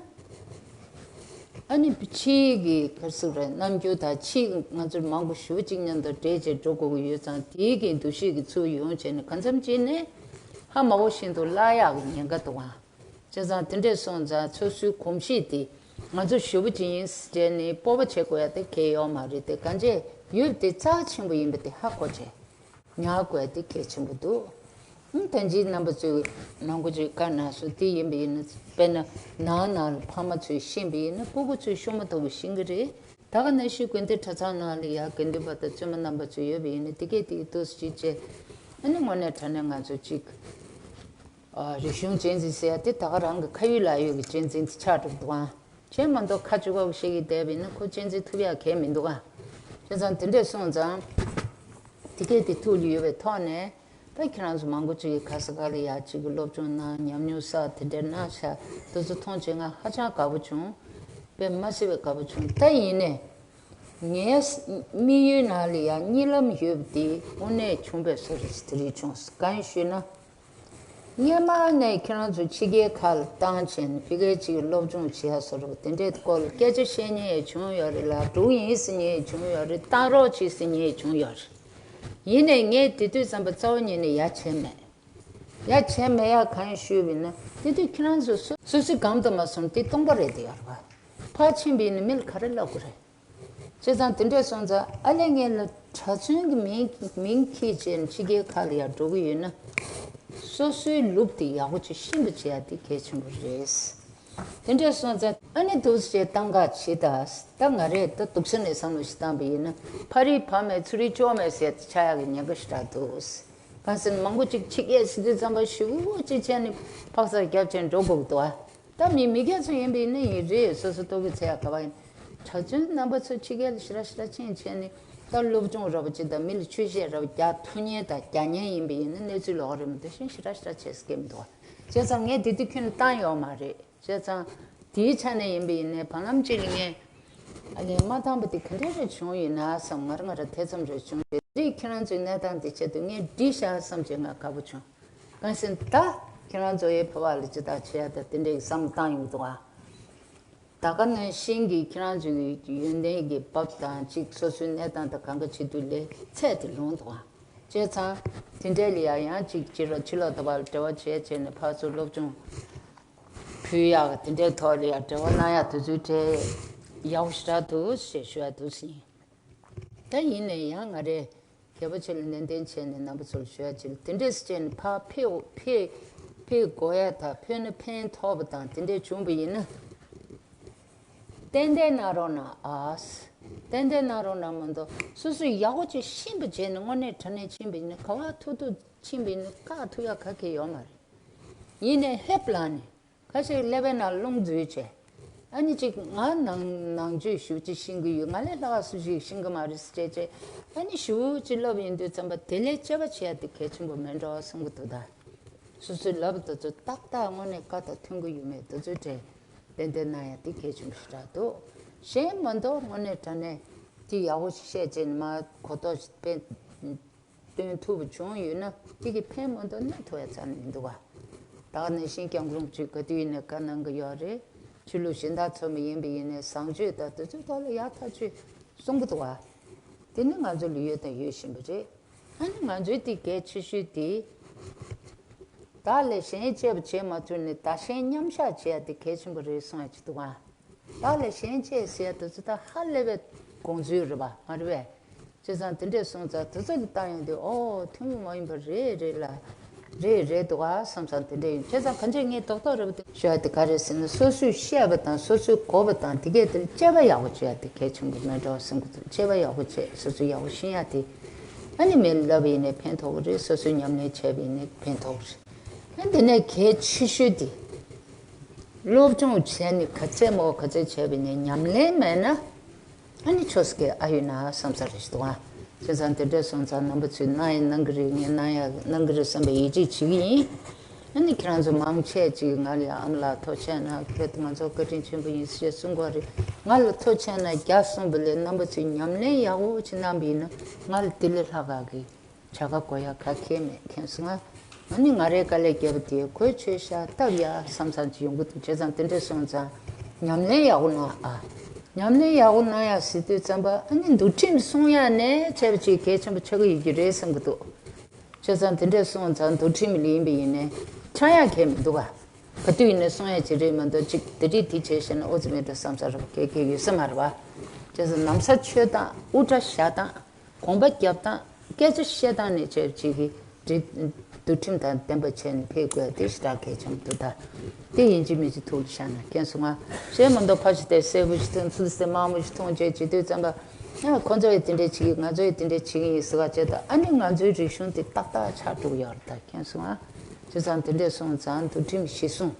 ཨ་ནི་ཕྱིའི་གི་ག་རེ་ཟེར་རེད། རྣམ་འགྱུར་དང་ཕྱིའི་ང་ཚོར་མང་པོ་ཞེ་པོ་ཅིག་མཉམ་དུ་འདྲེས་བྱས་འགྲོ་དགོས་ཀྱི་ཡོད་ཙང་། དེའི་གི་འདུ་ཤེས་ཀྱི་ཚུར་ཡོང་བྱས་ནས་གང་འཚམ་བྱས་ནས་ཧ་མ་གོ་བཞིན་དུ་བརླག་ཡག་གི་ཉེན་ཁ་འདུག་ཨ། བྱས་ཙང་དེ་འདྲས་སོང་ཙང་སོ་སོའི་གོམས་གཤིས་དེ་ང་ཚོ་ཞེ་པོ་ཅིག་ཡིན་ཟེར་ནས་སྤོབས་པ་བྱེད་དགོས་ཡ་དེ་གལ་ཡོད་མ་རེད་དེ། གང་ཅི་ཡོད་དེ་རྩ་ཆེན་པོ་ཡིན་པ་དེ་ཧ་གོ་བྱས་ཉར་དགོས་ཡ་དེ་གལ་ཆེན་པོ་འདུག་ཨང་། ད་ཅི་རྣམ་པ་ཚོས་ནང་ཁུལ་ཅིག་བཀའ་གནང་སོང་། དེ་ཡིན་པ་ཡིན་ན། དཔེར་ན་ནང་ནང་ལ་ཕ་མ་ཚོས་ཤེས་པ་ཡིན་ན་སྤུ་གུ་ཚོས་ཤུགས་མ་ཐུབ་པ་ཤེས་ཀྱི་རེད། ད་ག་ནང་བཞིན་དགོན་སྡེ་གྲྭ་ཚང་ནང་ལ་ཡ་དགེ་འདུན་པ་དང་བཙུན་མ་རྣམ་པ་ཚོ་ཡོད་པ་ཡིན་ན། དེ་གས་དེ་གས་འདུག་སེ་ཅིག་བྱས། ཨ་ནི་དངོས་གནས་དྲང་གནས་ང་ཚོ་ཅིག་ཨ། རིག་གཞུང་གཅེས་འཛིན་ཟེར་ཡ་དེ་ད་ག་རང་གི་ཁ་ཡོད་ལག་ཡོད་ཀྱི་གཅེས་འཛིན་དེ་ཆགས་འགྲོ་འདུག་ཨ། བྱས་མ་གཏོགས་ཁ་ཆུ་ཁ་བ་བཤད་ཀྱི་བསྡད་པ་ཡིན་ན་ཁོ་གཅེས་འཛིན་ཐུབ་ཡ་གང་ཡང་མི་འདུག་ཨ། བྱས་ཙང་དེ་འདྲས་སོང་ཙང་དེ་གས་དེ་ཐུགས་ལ་ཡོད་པའི་ཐོག་ནས། ད་ཁྱེད་རང་ཚོ་མང་པོ་ཅིག་གིས་ག་ས་ག་ལ་ཡ་ཅིག་གི་སློབ་སྦྱོང་གནང་། ཉམས་མྱོང་བསགས། དེ་འདྲ་གནང་ཤག་དེ་ཚོ་མཐོང་བྱས་ང་ཧ་ཅང་དགའ་པོ་བྱུང་། དཔེ་མ་སྲིད་པའི་དགའ་པོ་བྱུང་། ད་ཡིན་ནའི་ངའི་དམིགས་ཡུལ་ནང་ལ་ཡ་གཉིད་ལམ་ཡོད་པ་དེ་དངོས་གནས་བྱུང་བའི་བཟོ་འདྲ་ཞིག་དེ་རིང་བྱུང་སོང་། གང་ཡིན་ཞུས་ན། སྔོན་མ་ནས་ཁྱེད་རང་ཚོ་ཕྱི་རྒྱལ་ཁག་ལ་བཏང་བྱས་ནས་ཕ་གིའི་ཅིག་གི་སློབ་སྦྱོང་བྱེད་ཡ་བཟོ་འདྲ་པོ་དེ་འདྲའི་སྐོར་ལ་སྐད་ཆ་བཤད་མཁན་ཡང་བྱུང་ཡོད་རེད་ལ། འགྲོ་གི་ཡིན་ཟེར་མཁན་ཡང་བྱུང་ཡོད་རེད། བཏང་རོགས་བྱེད་ཟེར་མཁན་ཡང་བྱུང་ཡོད་རེད། ཡིན་ནའི་ངས་དེ་དུས་ཙམ་པ་རྩ་བ་ཉིད་ནས་ཡ་བྱས་མེད། ཡ་བྱས་མེད་ཡ་གང་ཡིན་ཞུས་པ་ཡིན་ན། དེ་དུས་ཁྱེད་རང་ཚོ་སོ་སོ་སོའི་སྒང་དུ་མ་སོང་དེ་སྟོང་པ་རེད་དེ་ཡོད་རེད་པ། ཕར་ཕྱིན་པ་ཡིན་ན་མི་ལ་ག་རེ་ལབ་དགོས་རེད། བྱས་ཙང་དེ་འདྲས་སོང་ཙང་ཨ་ལས་ངས་ལ་གྲྭ་བཙུན་གྱི་མིང་མིང་འཁྱེར་བྱས་ནས་ཕྱི་རྒྱལ་ཁག་ལ་ཡར་འགྲོ་གི་ཡོད་ན། སོ་སོའི་ལུགས་དེ་ཡག་པོ་ཅིག་ཤེས་པ་བྱེད་ཡ་དེ་གལ་ཆེན་པོ་རེད། དེ་འདྲས་སོང་ཙང་ ཨ་ནི་འདུག་སེ་བཏང་ག་བྱེད་ད། ད་ང་རས་ད་འདུག་སེ་ནས་བསམ་བློ་ཞིག་བཏང་པ་ཡིན་ན། ཕ་རི་བ་མེད་ཚུ་རི་ཅོ་མེད་ཟེར་ཆགས་ཡག་གི་ཉེན་ཁ་ཞེ་དྲག་འདུག་གང་ཟེར་ན་མང་པོ་ཅིག་ཕྱི་རྒྱལ་ཟེར་དུས་ཙམ་པ་ཞེ་པོ་ཅིག་བྱས་ནས་ཕག་ཚག་རྒྱབ་བྱས་འགྲོ་དགོས་འདུག་ཨ། ད་མི་མི་སྒེར་ཚོ་ཡིན་པ་ཡིན་ན་ཡིན་རེད། སོ་སོ་ལྟོ་གོས་འཚོལ་ཡག་ག་པར་ཡིན། གྲྭ་བཙུན་རྣམ་པ་ཚོ་ཕྱི་རྒྱལ་ལ་ཞེ་དྲག་ཞེ་དྲག་ཕྱིན་བྱས་ནས་ད་སློབ་སྦྱོང་ར་བ་ཅིག་དང་མི་ལ་ཆོས་བཤད་ར་བ་རྒྱག་ཐུབ་མཁན་དང་རྒྱག་མཁན་ཡིན་པ་ཡིན་ན་གནས་ཚུལ་ལོགས་རེད་མི་འདུག་ཤིང་ཞེ་དྲག་ཞེ་དྲག་བྱེད་སྐད་མི་འདུག་བ། བྱས་ཙང་ངས་དེ་དུས་ཁྱོན་ནས་བཏང་ཡོད་མ་རེད། བྱས་ཙང་དེའི་ཆ་ནས་ཡིན་པ་ཡིན་ནའི་བར་ལམ་གཅིག་ལ་ངས་ཨ་ནི་མ་བཏང་པ་དེ་ག་འདྲ་རེ་བྱུང་ཡོད་ན་བསམ། ང་རང་ང་རང་དེ་ཙམ་རེ་བྱུང་རེད། དེ་ཁྱེད་རང་ཚོའི་གནས་སྟངས་དེ་ཆེད་དུ་ངས་འདྲི་ཤག་བསམ་བྱས་ང་དགའ་པོ་བྱུང་། གང་ཟེར་ན་ད་ཁྱེད་རང་ཚོ་ཡའི་ཕོ་བ་ལ་ཅི་ལྟར་བྱེད་ཡ་ད་དེ་འདྲའི་བསམ་བློ་བཏང་ཡོང་གི་འདུག་ཨ། ད་ག་ནང་བཞིན་གྱི་ཁྱེད་རང་ཚོའི་ཡོན་ཏན་གྱི་བབ་དང་གཅིག་སོ་སོའི་གནས་སྟངས་དང་གང་ག་བྱེད་དུས་ལས་ཚད་དེ་ལོངས་འདུག་ཨ། བྱས་ཙང་དེ་འདྲའི་ལ་ཡང་ཡང་གཅིག་ཕྱི་ལོགས་ཕྱི་ལོགས་ད་བར་འབྲེལ་བ་བྱས་བྱས་ནས་ཕར་ཚུར་སློབ་སྦྱོང་ཕུལ་ཡག་དེ་འདྲའི་ཐོག་ལ་ཡང་འབྲེལ་བ་གནང་ཡག་དེ་ཚོའི་གྲས་ཡག་པོ་ཞེ་དྲག་འདུག་ཞེས་ཞུ་ཡག་འདུག་ཟིན། ད་ཡིན་ནའི་ཡང་ང་རས་གལ་པོ་ཆེ་ལ་ནན་ཏན་བྱས་ནས་རྣམ་པ་ཚོར་ཞུ་ཡག་ཅིག་ལ་དེ་འདྲས་བྱས་ནས་ཕར་ཕེབས་ཕེབས་ཕེབས་དགོས་ཡག་དང་ཕེབས་ན་ཕན་ཐོགས་པ་དང་དེ་འདྲས་བྱུང་བ་ཡིན་ན། ཏན་ཏན་གནང་རོགས་གནང་ཨ། ཏན་ཏན་གནང་རོགས་གནང་མ་གཏོགས་སོ་སོས་ཡག་པོ་ཅིག་ཤེས་པ་བྱས་ནས་དངོས་གནས་དྲང་གནས་ཕྱིན་པ་ཡིན་ན་ག་པར་ཐུག་ཐུག་ཕྱིན་པ་ཡིན་ན་བཀག་ཐུབ་ཡག་ག་གེ་ཡོད་མ་རེད། ཡིན་ནའི་ཧེབ་ལངས་ནས་ཁ་ཤས་ཀླད་པའི་ནང་རླུང་འཛུལ་བྱས། ཨ་ནི་ཅིག་ང་ནང་ནང་ཆོས་ཞེ་པོ་ཅིག་ཤེས་ཀྱི་ཡོད། ང་ལས་ལྷག་པ་སུ་ཞིག་ཤེས་ཀྱི་མ་རེད་ཟེར་བྱས་བྱས། ཨ་ནི་ཞེ་པོ་ཅིག་སློབ་ཡོང་དུས་ཙམ་པ་དེ་ལས་དཔྱད་པ་བྱེད་ཡག་དེ་གལ་ཆེན་པོ་མེད་འགྲོ་བསམ་གྱི་འདུག་ད། སོ་སོའི་ལབ་དེ་ཚོ་ཏག་ཏག་དངོས་གནས་བཀའ་དང་མཐུན་གྱི་ཡོད་མེད་དེ་ཚོའི་གྲས་ཏན་ཏན་གནང་ཡག་དེ་གལ་ཆེན་པོ་ཞེ་དྲག་འདུག་གཞན་མ་གཏོགས་དངོས་གནས་དྲང་གནས་དེ་ཡག་པོ་ཞིག་བཤད་བྱས་ནས་མར་གོ་རྟོགས་ཤིག་སྤེལ་སྟོན་ཐུབ་པ་བྱུང་ཡོད་ན་དེ་གི་ཕན་མ་གཏོགས་གནོད་ཐུབ་ཡག་རྩ་ནས་མི་འདུག་ག་ད་ག་ནང་བཞིན་སྐྱབས་མགོན་རིན་པོ་ཆེས་ག་དུས་ཡིན་ནའི་བཀའ་གནང་གི་ཡོད་རེད། ཆོས་ལུགས་གཞན་དག་ཚོ་མ་ཡིན་པ་ཡིན་ནའི་བཟང་སྤྱོད་དང་དེ་ཚོའི་ཐོག་ལ་ཡག་ཐག་ཆོད་གསུང་གི་འདུག་ག་དེ་ནི་ང་ཚོ་ལ་ཡོད་དང་ཡོད་བཞིན་པ་རེད། ཨ་ནི་ང་ཚོའི་དེ་གལ་ཆེ་ཤོས་དེ། བདག་ལས་གཞན་གཅེས་པ་བྱེད་མ་ཐུབ་ནས་བདག་གཞན་མཉམ་བཞག་བྱེད་ཡ་དེ་གལ་ཆེན་པོ་རེད་གསུང་ཡ་ཅིག་འདུག་ཨ། བདག་ལས་གཞན་གཅེས་ཟེར་ཡ་དེ་ཚོ་ད་ཧ་ལས་པའི་དགོངས་ཚུལ་རེད་པ་མ་རེད་པས། བྱས་ཙང་དེ་འདྲས་སོང་ཙང་དེ་ཚོ་ལ་བལྟ་ཡོང་དུས་ཨོ་ཐུན་མོང་མ་ཡིན་པ་རེད་རེད་ལ། རེད་རེད་འདུག་ཨ་བསམ་ཙང་དེ་འདྲས་ཡིན། བྱས་ཙང་གང་ཅི་ངས་རྡོག་རྡོག་རེད་པ་དེ་ཞུ་ཡ་དེ་ག་རེད་ཟེར་ན་སོ་སོས་བཤད་པ་དང་སོ་སོས་གོ་བ་དང་དེ་གས་དེ་ལ་དཔྱད་པ་ཡག་པོ་བྱེད་ཡ་དེ་གལ་ཆེན་པོ་མེད་འགྲོ་བསམ་གི་འདུག་དཔྱད་པ་ཡག་པོ་བྱས་སོ་སོས་ཡག་པོ་ཤེས་ཡ་དེ། ཨ་ནི་མི་ལབ་ཡིན་ནའི་ཕན་ཐོགས་ཀྱི་རེད། སོ་སོས་ཉམས་ལེན་བྱས་པ་ཡིན་ནའི་ཕན་ཐོགས་ཀྱི་རེད། ཨ་འདི་ནས་གལ་ཆེ་ཤོས་དེ། སློབ་སྦྱོང་བྱས་ནས་ག་ཚད་མོ་ག་ཚད་བྱས་པ་ཡིན་ནའི་ཉམས་ལེན་མེད་ན། ཨ་ནི་ཆོས་སྐད་ཨ་ཡོད་ན་བསམ་ས་རེ་ཞིག་འདུག་ཨ། བྱས་ཙང་དེ་འདྲ་སོང་ཙང་རྣམ་པ་ཚོས་གནང་ཡ་གནང་གི་རེད། ངས་གནང་ཡ་གནང་གི་རེད་བསམ་པའི་ཡིད་ཆེས་བྱེད་ཀྱི་ཡིན། ཨ་ནི་ཁྱེད་རང་ཚོ་མང་ཆེ་ཅིག་ང་ལ་ཡ་ཨ་མ་ལགས་ཐུགས་རྗེ་གནང་། ཁྱེད་ང་ཚོ་བཀའ་དྲིན་ཆེན་པོ་ཡིན་ཞེས་གསུང་གི་རེད། ང་ལ་ཐུགས་རྗེ་གནང་རྒྱ་གསུངས་པ་ལས་རྣམ་པ་ཚོས་ཉམས་ལེན་ཡག་པོ་ཅིག་གནང་པ་ཡིན་ན་ང་ལ་དེ་ལས་ལྷག་ག་གི་བྱ་དགའ་དགོས་ཡ་ག་གེ་མེད། མཁྱེན་སོང་ང་། ཨ་ནི་ང་རའི་དཀའ་ལས་བརྒྱབ་པ་དེ་གོས་ཆོད་ཤག་སྟབས་ཡག་བསམ་བསམ་ཅིག་ཡོང་གི་འདུག་བྱས་ཙང་དེ་འདྲས་སོང་ཙང་ཉམས་ལེན་ཡག་པོ་གནང་ཨ། ཉམས་ལེན་ཡག་པོ་གནང་ཡ་ཟེར་དུས་ཙམ་པ་ཨ་ནི་འདུལ་ཁྲིམས་སྲུང་ཡ་ནས་བྱས་པ་ཅིག་གལ་ཆེན་པོ་ཆགས་ཀྱི་ཡོད་ཀྱི་རེད་བསམ་གྱི་འདུག་བྱས་ཙང་དེ་འདྲས་སོང་ཙང་འདུལ་ཁྲིམས་ལ་ཡིན་པ་ཡིན་ནའི་ཆགས་ཡ་གང་ཡང་མི་འདུག་ག་ག་དུས་ཡིན་ནའི་སྲུང་ཡ་ཅིག་རེད་མ་གཏོགས་ཅིག་དེ་རིགས་དེ་བྱས་བྱས་ན་ཨོ་ཙི་མེད་འགྲོ་བསམ་ས་རེད་པ། གལ་གལ་ཡོད་ས་མ་རེད་པ། བྱས་ཙང་ན་བཟའ་མཆོད་སྟངས་དབུ་སྐྲ་བཞར་སྟངས། དགོངས་པ་རྒྱབ་སྟངས། སྐད་ཆ་བཤད་སྟངས་ནས་བྱས་པ་ཅིག་གིས་འདུལ་ཁྲིམས་དང་ལྡན་པ་བྱས་ནས་ཕེབས་དགོས་དེ་ཞེ་དྲག་གལ་ཆེན་པོ་འདུག་ད་དེ་ཡིན་གཅིག་མིན་གཅིག་ཐུགས་ལ་བཞག་ན་མཁྱེན་སོང་ང་། གཞན་མ་གཏོགས་ཕ་ཞིག་དེ་སེར་པོ་ཞིག་མཐོང་ཚུལ་དེ་དམར་མོ་ཞིག་མཐོང་བྱས་བྱེད་དུས་ཙམ་པ། ཡང་ཁོ་ཚོ་ཡི་དེ་འདྲས་བྱེད་ཀྱི་ང་ཚོ་ཡི་དེ་འདྲས་བྱེད་ཀྱི་ཡིན་ཟེར་བ་བྱས་ད་ཨ་ནི་ང་ཚོའི་རིག་གཞུང་དེ་ཏག་ཏག་ཆགས་འགྲོ་གི་ཡོད་རེད་ད་མཁྱེན་སོང་ང་། བྱས་ཙང་དེ་འདྲས་སོང་ཙང་འདུལ་ཁྲིམས་གཞི་བཟུང་།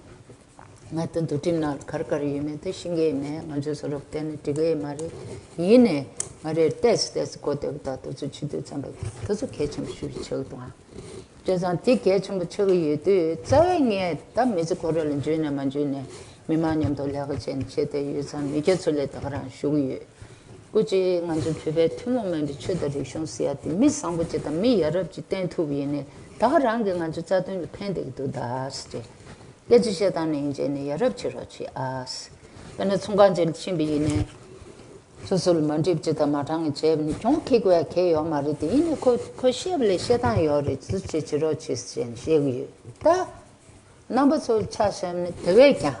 ང་ད་འདུལ་ཁྲིམས་ནང་ལ་ག་རེ་ག་རེ་ཡོད་མེད་དེ་ཤེས་ཀྱི་མེད། ང་ཚོས་བཟོ་རབས་བལྟས་ན་འགྲིག་གི་མ་རེད། ཡིན་ནའི་ང་རས་ཏོག་ཙམ་ཏོག་ཙམ་གོ་བདེ་པོ་དང་དེ་ཚོ་བྱེད་དུས་ཙམ་པ་དེ་ཚོ་གལ་ཆེན་པོ་ཞེ་པོ་ཆགས་ཀྱི་འདུག་ཨང་། བྱས་ཙང་དེ་གལ་ཆེན་པོ་ཆགས་ཀྱི་ཡོད་དུས་རྩ་བའི་ངས་ད་མི་ཚེ་ཁོ་རང་ལ་འཇུས་ནས་མ་འཇུས་ནས་མི་མང་མཉམ་དུ་ལས་ཀ་བྱས་ནས་བྱས་བསྡད་ཡོད་ཙང་མི་སྐྱ་ཚོ་ལ་ད་ག་རང་ཞུ་གི་ཡོད། སྐུ་མཁྱེན་ང་ཚོ་བོད་པའི་ཐུན་མོང་མིན་པའི་ཆོས་དང་རིག་གཞུང་ཟེར་ཡ་དེ་མི་བཟང་པོ་ཅིག་དང་མི་ཡ་རབས་ཅིག་བསྟེན་ཐུབ་ཡིན་ནའི་ད་ག་རང་གིས་ང་ཚོའི་རྩ་དོན་ལ་ཕན་བསྡད་ཀྱི་འདུག་ད་ཟེར་བྱས། སྐད་ཆ་བཤད་སྟངས་ནས་ཡིན་བྱས་ནས་ཡ་རབས་བྱེད་རོགས་བྱེད་ཨ། དཔེར་ན་ཚོང་ཁང་ཅིག་ལ་ཕྱིན་པ་ཡིན་ནའི། སོ་སོ་ལ་མ་འགྲིག་པ་ཅིག་དང་མ་དྲང་བ་བྱས་པ་ནི་གྱོང་ཁེགས་དགོས་ཡ་གང་ཡང་ཡོད་མ་རེད་དེ། ཡིན་ནའི་ཁོ་ཁོ་བཤད་པ་ལས་བཤད་སྟངས་ཡོད་རེད། དེ་ཚོ་བྱེད་བྱེད་རོགས་བྱེད་ཟེར་བྱས་ནས་བཤད་ཀྱི་ཡོད་ད། རྣམ་པ་ཚོ་ལ་ཆ་བཞག་ནས་དེ་བས་ཀྱང་།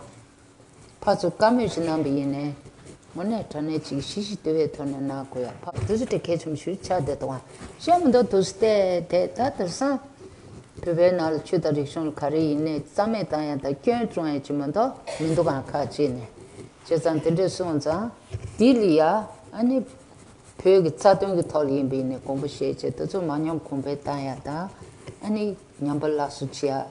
ཕར་ཚུར་བཀའ་མོལ་ཞིག་གནང་པ་ཡིན་ནའི། དངོས་གནས་དྲང་གནས་ཅིག་ཞི་ཞི་དུལ་བའི་ཐོག་ནས་གནང་དགོས་ཡ། ཕ་དེ་ཚོ་དེ་གལ་ཆེན་པོ་ཞིག་ཆགས་བསྡད་འདུག་ཨ། བཤད་མི་འདུག་དུས་སུ་བལྟས་དེ་ད་དེང་སང་། བོད་པའི་ནང་ལ་ཆོས་དང་རིག་གཞུང་ལ་ག་རེ་ཡིན་ནའི་རྩ་མེད་བཏང་ཡ་དང་སྐྱོན་བཙུགས་ཡ་ཅིག་མ་གཏོགས་མི་འདུག་ཨང་། ཁག་ཅིག་ནས། བྱས་ཙང་དེ་འདྲས་སོང་ཙང་འདི་ལ་ཡ་ཨ་ནི་བོད་ཀྱི་རྩ་དོན་གྱི་ཐོག་ལ་ཡིན་པ་ཡིན་ནའི་དགོངས་པ་བཞེས་བྱས་དེ་ཚོ་མ་ཉམས་གོང་འཕེལ་བཏང་ཡ་དང་ཨ་ནི་ཉམས་པ་སླར་གསོ་བྱེད་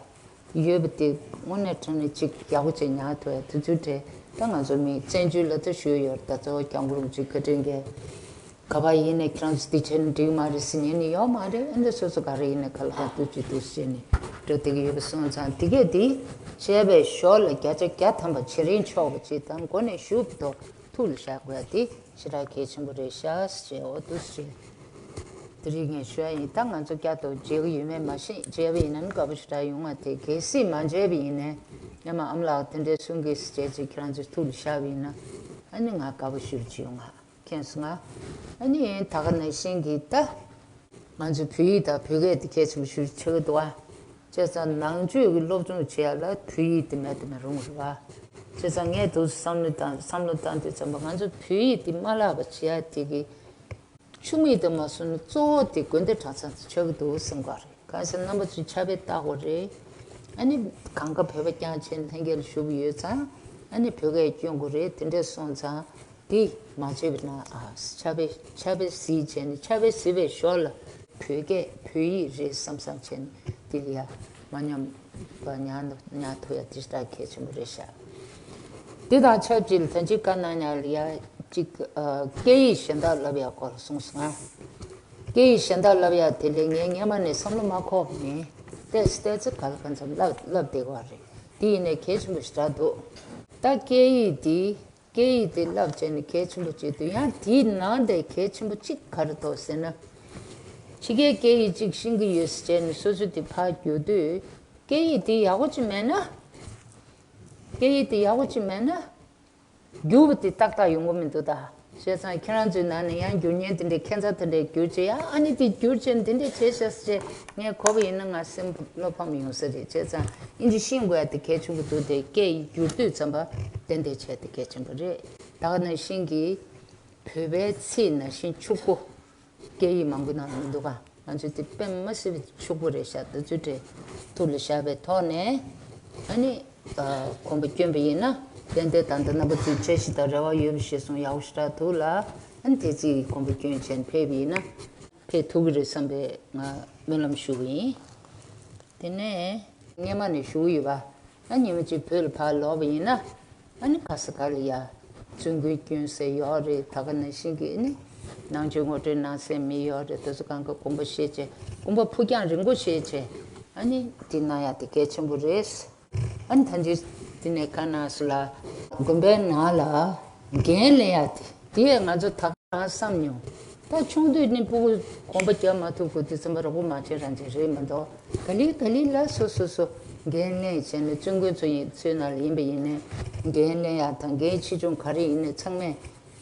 ཡ་ཡོད་པ་དེ་དངོས་གནས་དྲང་གནས་ཅིག་ཡག་པོ་བྱས་ཉར་ཐུབ་ཡ་དེ་ཚོའི་གྲས་ད་ང་ཚོ་མི་བཙན་བྱོལ་ལ་ད་ཞུས་ཡོད་རེད། ད་གཙོ་བོ་སྐྱབས་མགོན་རིན་པོ་ཆེ་བཀའ་དྲིན་གྱིས། ག་པར་ཡིན་ནའི་ཁྱེད་རང་ཚོ་འདི་བྱས་ན་འགྲིག་མ་རེད་ཟེར་ཉན་ནི་ཡོད་མ་རེད། ཨ་འདྲ་སོ་སོ་ག་རེ་ཡིན་ནའི་ག་ལ་ག་འདུག་ཅི་འདུག་ཟེར་ནས་འགྲོ་བསྡད་ཀྱི་ཡོད་པ་སོང་ཙང་དེ་གས་དེ་བྱས་པའི་ཞོར་ལ་བརྒྱ་ཆ་བརྒྱ་ཐམ་པ་བྱེད་རིན་ཆོག་པ་ཅིག་དང་མགོ་ནས་མཇུག་བར་དུ་ཐུགས་ལ་བཞག་དགོས་ཡ་དེ་ཞེ་དྲག་གལ་ཆེན་པོ་རེད་ཤག་ཟེར་འོ་འདུག་ཟེར། དེ་རིང་ངས་ཞུ་ཡ་ཡིན། ད་ང་ཚོ་བསྐྱར་དུ་མཇལ་གི་ཡོད་མེད་མ་ཤེས། མཇལ་བ་ཡིན་ན་ནི་དགའ་པོ་ཞེ་དྲག་ཡོང་ང་། དེ་གལ་སྲིད་མ་མཇལ་བ་ཡིན་ནའི་ཨ་མ་ཨ་མ་ལགས་དེ་འདྲའི་གསུང་གི་ཟེར་བྱས་ཅིག་ཁྱེད་རང་ཚོའི་ཐུགས་ལ་བཞག་པ་ཡིན་ན་ཨ་ནི་ང་དགའ་པོ་ཞེ་པོ་ཅིག་ཡོང་ང་། མཁྱེན་སོང་ང་། ཨ་ནི་ད་ག་ནང་བཞིན་གྱི་ད་ང་ཚོའི་བོད་ཡིག་དང་བོད་སྐད་དེ་གལ་ཆེན་པོ་ཞེ་པོ་ཆགས་ཀྱི་འདུག་བ། བྱས་ཙང་ནང་ཆོས་ཀྱི་སློབ་སྦྱོང་བྱེད་ཡ་ལ་བོད་ཡིག་དེ་མེད་དེ་མེད་རུང་རེད་བ། བྱས་ཙང་ངས་འདུག་བསམ་བློ་བཏང་བསམ་བློ་བཏང་དུས་ཙམ་པ་ང་ཚོ་བོད་ཡིག་དེ་མ་བརླག་པ་བྱེད་ཡ་དེ་གི་ཆུ་མིག་དུ་མ་སོང་ན་གཙོ་བོ་དེ་དགོན་སྡེ་གྲྭ་ཚང་དུ་ཆགས་ཀྱི་འདུག་བསམ་གྱི་རེད། གང་ཟེར་རྣམ་པ་ཚོས་ཕྱག་དཔེ་བལྟ་དགོས་རེད། ཨ་ནི་གང་ག་བོད་པ་རྐྱང་བྱས་ལྷན་རྒྱས་ལ་ཞུ་གི་ཡོད་ཙང་ཨ་ནི་བོད་སྐད་སྐྱོན་དགོས་རེད། དེ་འདྲས་སོང་ཙང་དེ་མ་བྱས་པ་ན་ཨ་ཕྱག་དཔེ་ཕྱག་དཔེ་གཟིགས་བྱས་ནས་ཕྱག་དཔེ་གཟིགས་པའི་ཞོར་ལ་བོད་སྐད་བོད་ཡིག་རེད་བསམ་བསམ་བྱས་ནས་དེ་ལ་ཡ་མ་ཉམས་པ་ཉར་ཉར་ཐུབ་ཡ་དེ་ཞེ་དྲག་གལ་ཆེན་པོ་རེད་ཤག་དེ་དང་ཆབས་ཅིག་ལ་ད་ཅི་བཀའ་གནང་ཡ་ལ་ཡ་ཅིག་ཨ་སྐད་ཡིག་གཞན་དག་བསླབ་ཡ་སྐོར་ལ་གསུངས་སོང་ང་། སྐད་ཡིག་གཞན་དག་བསླབ་ཡ་དེ་ལས་ངས་སྔས་མ་ནས་བསམ་བློ་མ་འཁོར་བ་མིན། ཏོག་ཙམ་ཏོག་ཙམ་ག་ལ་གང་འཚམ་བསླབ་བསླབ་བསྡད་ཀྱི་ཡོད་རེད། དེ་ཡིན་ནའི་གལ་ཆེན་པོ་ཞེ་དྲག་འདུག་ད་སྐད་ཡིག་འདི་སྐད་ཡིག་འདི་བསླབ་བྱས་ནས་གལ་ཆེན་པོ་གཅིག་འདུག་ཡང་དེའི་ནང་དེ་གལ་ཆེན་པོ་གཅིག་ག་རེ་འདུག་ཟེར་ན། ཕྱི་རྒྱལ་སྐད་ཡིག་གཅིག་ཤེས་ཀྱི་ཡོད་ཟེར་བྱས་ནས་སོ་སོ་དེ་ཕར་བསྒྱུར་དུས་སྐད་ཡིག་དེ་ཡག་པོ་གཅིག་མེད་ན། སྐད་ཡིག་དེ་ཡག་པོ་གཅིག་མེད་ན། བསྒྱུར་བ་དེ་ཏག་ཏག་ཡོང་གི་མི་འདུག་ད། བྱས་ཙང་ཁྱེད་རང་ཚོའི་ནང་ནས་ཡང་བསྒྱུར་མཁན་དེ་འདྲའི་ཁྱད་མཚར་དེ་འདྲའི་བསྒྱུར་བྱས་ཡ་ཨ་ནི་དེ་བསྒྱུར་བྱས་འདི་འདྲའི་བྱས་ཤག་ཟེར་ངས་གོ་བ་ཡིན་ན་ང་སེམས་བློ་ཕམ་ཡོང་ས་རེད། བྱས་ཙང་ཨིན་ཇི་ཤེས་དགོས་ཡ་དེ་གལ་ཆེན་པོ་འདུག་དེ་སྐད་ཡིག་བསྒྱུར་དུས་ཙམ་པ་ཏན་ཏན་བྱས་དེ་གལ་ཆེན་པོ་རེད། ད་ག་ནང་བཞིན་གྱི་བོད་པའི་ཚིག་ནང་བཞིན་ཕྱུག་པོ། སྐད་ཡིག་མང་པོ་ནང་མི་འདུག་ག་ང་ཚོས་དེ་དཔེ་མ་སྲིད་པའི་ཕྱུག་པོ་རེད་ཤག་ད་ཚོད་དེ་ཐུགས་ལ་བཞག་པའི་ཐོག་ནས་ཨ་ནི་ཨ་གོམ་པ་བསྐྱོན་པ་ཡིན་ན་ཏན་ཏན་ད་ལྟ་རྣམ་པ་ཚོས་བྱས་ཤིག་དང་རེ་བ་ཡོད་པ་ཞིག་གསུངས་ཡག་པོ་ཞེ་དྲག་འདུག་ལ། ཨ་ནི་དེ་ཚིག་གོམ་པ་བསྐྱོན་བྱས་ནས་ཕེབས་པ་ཡིན་ན་ཕེབས་ཐུབ་ཀྱི་རེད་བསམ་པའི་ང་སྨོན་ལམ་ཞུ་གི་ཡིན། དེ་ནས་སྔས་མ་ནས་ཞུ་གི་ཡོད་པ། ཨ་ཉི་མ་གཅིག་བོད་ལ་ཕར་ལོག་པ་ཡིན་ན། ཨ་ནི་ག་ས་ག་ལ་ཡ། བཙུན་དགོན་སྐྱོན་ས་ཡོད་རེད། ད་ག་ནང་བཞིན་གྱི་ཨ་ནི། ནང་ཆོས་ངོ་སྤྲོད་གནང་སའི་མི་ཡོད་རེད། དེ་ཚོ་གང་ག་དགོངས་པ་བཞེས་བྱས། དགོངས་པ་ཕུགས་རྒྱང་རིང་པོ་བཞེས་བྱས། ཨ་ནི་འདི་གནང་ཡ་དེ་གལ་ཆེན་པོ་རེད། ཨ་ནི་ད་ཅི་འདི་ནས་ག་ནང་སུ་ལ། དགོན་པའི་ནང་ལ་འགན་ལེན་ཡ་དེ། དེ་ཡས་ང་ཚོ་ད། རང་བསམ་མྱོང་། ད་ཆུང་དུས་ནས་སྤུ་གུ་གོམ་པ་རྒྱབ་མ་ཐུབ་གོ་དུས་ཙམ་པ་རོགས་པ་མ་བྱེད་རང་བྱེད་རེད་མ་གཏོགས་ག་ལེ་ག་ལེ་ལ་སོ་སོ་སོ་འགན་ལེན་བྱས་ནས་བཙུན་དགོན་ཚོ་ཡིན་ཚོའི་ནང་ལ་ཡིན་པ་ཡིན་ནའི་འགན་ལེན་ཡག་དང་འགན་ཆེ་ཆུང་ག་རེ་ཡིན་ནའི་ཚང་མས་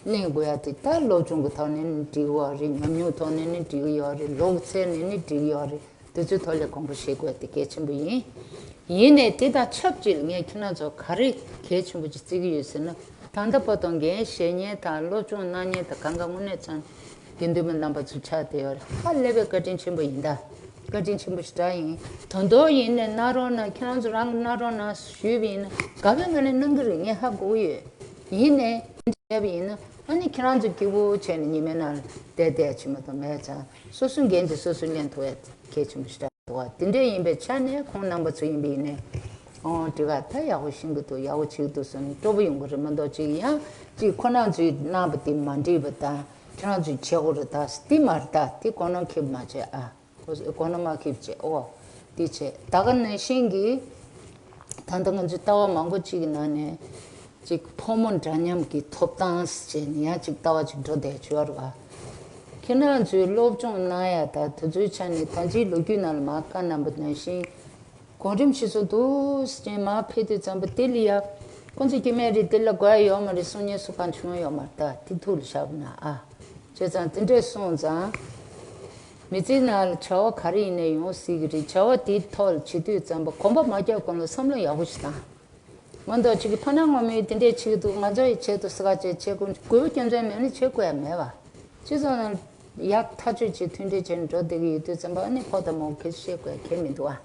ལེན་དགོས་ཡག་དེ་ད་སློབ་སྦྱོང་གི་ཐོག་ནས་ནི་འགྲིག་གི་ཡོད་རེད། ཉམས་མྱོང་ཐོག་ནས་ནི་འགྲིག་གི་ཡོད་རེད། ལོ་གི་ཚད་ནས་ནི་འགྲིག་གི་ཡོད་རེད། དེ་ཚོའི་ཐོག་ལ་དགོངས་པ་བཞེས་དགོས་དེ་གལ་ཆེན་པོ་ཡིན། ཡིན་ནའི་དེ་དང་ཆབས་ཅིག་ལ་ངས་ཁྱེད་རང་ཚོ་ག་རེ་གལ་ཆེན་པོ་ཅིག་བརྩི་གི་ཡོད་ཟེར་ན། ད་ལྟ་བར་དུ་འགན་བཞེས་མཁན་དང་སློབ་སྦྱོང་གནང་མཁན་དང་གང་ག་དངོས་གནས་ཚང་དགེ་འདུན་པ་རྣམ་པ་ཚོ་ཆགས་བསྡད་ཡོད་རེད། ཧ་ལས་པའི་བཀའ་དྲིན་ཆེན་པོ་ཡིན་ད། བཀའ་དྲིན་ཆེན་པོ་ཞེ་དྲག་ཡིན། ད་དུང་ཡིན་ནའི་གནང་རོགས་གནང་། ཁྱེད་རང་ཚོ་རང་གིས་གནང་རོགས་གནང་ཞུས་པ་ཡིན་ན་དགའ་པོའི་ངང་ནས་གནང་གི་རེད། ངས་ཧ་གོ་གི་ཡོད། ཡིན་ནའི་བྱས་པ་ཡིན་ན་ཨ་ནི་ཁྱེད་རང་ཚོ་སྐྱིད་པོ་བྱས་ནས་ཉི་མའི་ནང་ལ་བསྡད་བསྡད་བྱེད་མ་གཏོགས་མེད་ཙང་སོ་སོའི་འགན་དེ་སོ་སོས་ལེན་ཐུབ་ཡ་གལ་ཆེན་པོ་ཞེ་དྲག་འདུག་བ། དེ་འདྲ་ཡིན་པའི་ཆ་ནས་ཁོང་རྣམ་པ་ཚོ་ཡིན་པ་ཡིན་ནའི། ཨོ་འགྲིག་ག་ད་ཡག་པོ་ཤེས་ཀྱི་འདུག་ཡག་པོ་བྱེད་ཀྱི་འདུག་བསམ་ནས་སྤྲོ་པོ་ཡོང་གི་རེད་མ་གཏོགས་ཅིག་ཡང་ཅིག་ཁོ་རང་ཚོས་གནང་བ་དེ་མ་འགྲིག་པ་དང་ཁྱེད་རང་ཚོས་བྱེད་དགོས་རེད་ད་དེ་མ་རེད་ད་དེ་གོ་ནོར་འཁྱེར་མ་བྱེད་ཨ། གོ་ནོར་མ་འཁྱེར་བྱེད་ཨོ། དེ་བྱེད་ད་ག་ནང་བཞིན་གྱི། ད་ལྟ་ང་ཚོའི་ལྟ་བ་མང་པོ་གཅིག་གི་ནང་ནས་གཅིག་ཕོ་མོ་འདྲ་མཉམ་གྱི་ཐོབ་ཐང་ཟེར་ནས་ཡང་གཅིག་ལྟ་བ་གཅིག་འགྲོ་བསྡད་ཡོད་རེད་བ། ཁྱེད་རང་ཚོའི་སློབ་སྦྱོང་གནང་ཡ་ད་དེ་ཚོའི་ཆ་ནས་ད་ལྟའི་ལོ་རྒྱུས་ནང་ལ་མར་བཀའ་གནང་པ་ནང་བཞིན་གོ་རིམ་ཞིག་སོ་འདུག་ཟེར་ནས་མར་ཕེབས་དུས་ཙམ་པ་དེ་ལ་ཡ་ཁོང་ཚོ་སྐྱེ་དམན་རེད། དེ་ལ་དགོས་ཡ་ཡོད་མ་རེད་གསུང་མཁན་སུ་གང་བྱུང་ཡོད་མ་རེད། ད་དེ་ཐུགས་ལ་བཞག་པ་ན་ཨ། བྱས་ཙང་དེ་འདྲས་སོང་ཙང་། མི་ཚེའི་ནང་ལ་བྱ་བ་ག་རེ་ཡིན་ནའི་ཡོང་སྲིད་ཀྱི་རེད། བྱ་བ་དེའི་ཐོག་ལ་བྱེད་དུས་ཙམ་པ་གོམ་པ་མ་རྒྱག་གོང་ལ་བསམ་བློ་ཡག་པོ་ཞིག་བཏང་། མ་གཏོགས་ཅིག་གི་ཕ་ནང་ངོ་མས་དེ་འདྲས་བྱེད་ཀྱི་འདུག་ང་ཚོ་ཡི་ཆེད་དུ་ས་ཁ་བྱེད་བྱེད་དགོས་དགོས་པ་སྐྱོན་བརྗོད་མེད་ན་བྱེད་དགོས་ཡ་མེད་པ། སྤྱི་ཚོགས་ནང་ཡག་ཐག་ཆོད་བྱེད་མཐུན་སྒྲིལ་བྱས་ནས་འགྲོ་བསྡད་ཀྱི་ཡོད་དུས་ཙམ་པ་ཨ་ནི་ཕོ་དང་མོ་ཁྱད་བཤད་དགོས་ཡ་གལ་མི་འདུག་ཨ།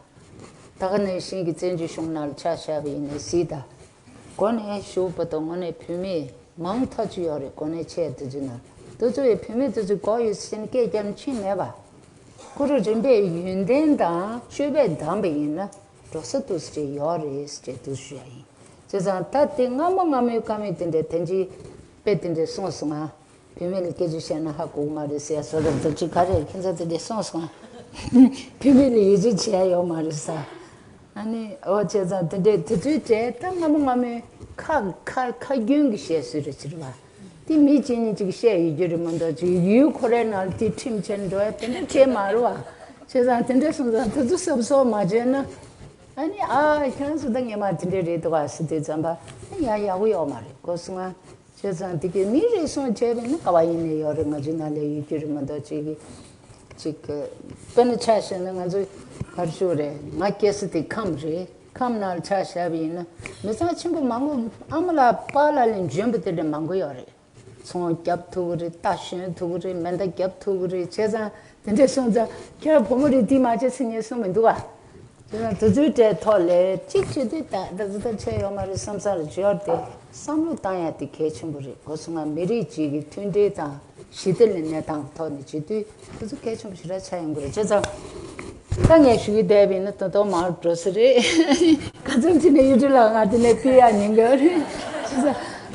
ད་ག་ནང་བཞིན་གྱི་བཙན་བྱོལ་གཞུང་ནང་ལ་ཆ་བཞག་པ་ཡིན་ནའི་གཟིགས་དང་། གོ་ནས་ཞུ་བ་དང་དངོས་གནས་བུད་མེད་མང་ཐག་ཆོད་ཡོད་རེད། གོ་གནས་ཆེ་དེ་ཚོའི་ནང་དེ་ཚོ་ཡི་བུད་མེད་དེ་ཚོའི་གོ་ཡོད་ཟེར་ནས་སྐད་རྒྱབ་ནས་ཕྱིན་མེད་པ། གུ་རུ་རིམ་པས་ཡོན་ཏན་དང་སྤྱོད་པས་འདམས་པ་ཡིན་ན་འགྲོ་ས་དུ་ཟེར་ཡོད་རེད་ཟེར་དུ་ཞུ་ཡ་ཡིན། བྱས་ཙང་ད་དེ་སྔ་མོ་སྔ་མོའི་བཀའ་མོལ་དེ་འདྲ་དེ་འདྲའི་དཔེ་དེ་འདྲ་གསུངས་སོང་ང་། བུད་མེད་ལ་སྐད་ཆ་བཤད་ན་ཧ་གོ་གི་མ་རེད་ཟེར་ཡ་བཟོ་འདྲ་འདུག་ཅིག་ག་རེ་ཁྱེད་ཚོ་དེ་འདྲ་གསུངས་སོང་ང་། བུད་མེད་ལ་ཡིད་ཆེས་བྱེད་ཡ་ཡོད་མ་རེད་ཟེར། ཨ་ནི་འོ་བྱས་ཙང་དེ་འདྲའི་དེ་ཚོའི་གྲས་ད་སྔ་མོ་སྔ་མོའི་ཁ་ཁ་ཁ་རྒྱུན་གྱི་བཤད་སྲོལ་རེད་ཟེར་བ། དེ་མི་གཅིག་གཉིས་གཅིག་བཤད་ཡོད་རྒྱུ་རེད་མ་གཏོགས་ཅིག་ཡུལ་ཁོ་རའི་ནང་ལ་དེ་ཁྲིམས་བྱས་འགྲོ་ཡ་དེ་འདྲ་གྲས་མ་རེད་བ། བྱས་ཙང་དེ་འདྲ་སོང་ཙང་དེ་ཚོ་གཟབ་གཟབ་མ་བྱས་ན། ཨ་ནི་ཨ་ཁྱེད་རང་ཚོ་ད་ངས་མ་དེ་འདྲ་རེད་འདུག་ག་ཟེར་དུས་ཙམ་པ་ཨ་ཡ་ཡག་པོ་ཡོད་མ་རེད་གོ་སོང་ང་། བྱས་ཙང་དེ་གའི་མི་རེ་ཟུང་བྱས་པས་ན་ག་བ་ཡིན་ནའི་ཡོད་རེད། ང་ཚོའི་ནང་ལ་ཡོད་རྒྱུ་རེད་མ་གཏོགས་ཅིག་གི་ཅིག་གི་དཔེར་ན་ཆ་བཞག་ན་ང་ཚོ་ག་རེ་ཞུ་དགོས་རེད། ང་སྐྱེས་ས་དེ་ཁམས་རེད། ཁམས་ནང་ལ་ཆ་བཞག་པ་ཡིན་ན་མི་ཚང་ཆེན་པོ་མང་པོ་ཨ་མ་ལགས་པཱ་ལགས་ལ་འཇོན་པ་དེ་འདྲ་མང་པོ་ཡོད་རེད། ཚོང་རྒྱབ་ཐུབ་ཀྱི་རེད། རྟ་ཞོན་ཐུབ་ཀྱི་རེད། མེ་མདའ་རྒྱབ་ཐུབ་ཀྱི་རེད། བྱས་ཙང་དེ་འདྲས་སོང་ཙང་ཁྱེད་རང་བུ་མོ་རེད་དེ་མ་བྱེད་ཟེར་ངས་གསུངས་མི་འདུག་ཨ། བྱས་ཙང་དེ་ཚོའི་གྲས་ཐོག་ལས་གཅིག་བྱེད་དུས་ད་ད་ཚོད་ད་ཆད་ཡོད་མ་རེད་བསམ་ས་ལ་འབྱོར་ཏེ་བསམ་བློ་བཏང་ཡ་དེ་གལ་ཆེན་པོ་རེད་གོ་སོང་ང་། མི་རིགས་གཅིག་གི་མཐུན་སྒྲིལ་དང་ཞི་བདེ་ལ་གནས་སྟངས་ཐོག་ནས་བྱེད་དུས་དེ་ཚོ་གལ་ཆེན་པོ་ཞེ་དྲག་ཆགས་ཡོང་གི་རེད། བྱས་ཙང་ད་ངས་ཞུ་གི་བསྡད་པ་ཡིན་ན་ད་དུང་མང་འགྲོ་ས་རེད། ག་ཚོད་ཅིག་ནས་ཡུལ་གྲུ་ལ་ང་དེ་ནས་ཕུལ་ཡག་ཉན་གི་རེད།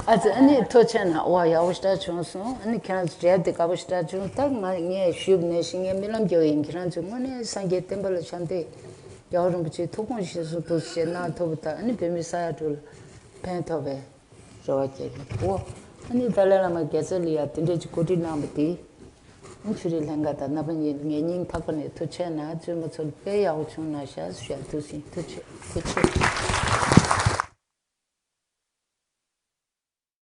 ཨ་ཙི་ཨ་ནི་ཐུགས་རྗེ་ཆེ་གནང་། ཨོ་ཡག་པོ་ཞེ་དྲག་བྱུང་སོང་། ཨ་ནི་ཁྱེད་རང་ཚོ་འབྲེལ་དེ་དགའ་པོ་ཞེ་དྲག་བྱུང་། ད་ང་ངས་ཞུས་པ་ནང་བཞིན་ངས་སྨོན་ལམ་རྒྱག་གི་ཡིན། ཁྱེད་རང་ཚོ་དངོས་གནས་སངས་རྒྱས་བསྟན་པ་ལ་བྱམས་བརྩེ་རྒྱལ་བ་རིན་པོ་ཆེའི་ཐུགས་དགོངས་གཞིར་བཟུང་དུ་བྱས་གནང་ཐུབ་པ་དང་། ཨ་ནི་བོད་མི་ས་ཡ་དྲུག་ལ་ཕན་ཐོགས་པའི་རེ་བ་རྒྱག་གི་ཡིན། ཨོ་ཨ་ནི་ཏཱ་ལའི་བླ་མ་རྒྱལ་ཚབ་ལ་ཡ་དེ་འདྲས་ཀྱི་གོ་སྒྲིག་གནང་བ་དེ། ཆུ་རིས་ལྷན་ཁག་དང་རྣམ་པ་གཉིས་ངའི་སྙིང་ཐག་པ་ནས་ཐུགས་རྗེ་ཆེ་གནང་། བཙུན་མ་ཚོ་དཔེ་ཡག་པོ་བྱུང་གནང་ཤག་ཟེར་ཞུ་ཡ་ཐུགས་སེམས་ཐུགས་རྗེ་ཐུགས་རྗེ་ཆེ།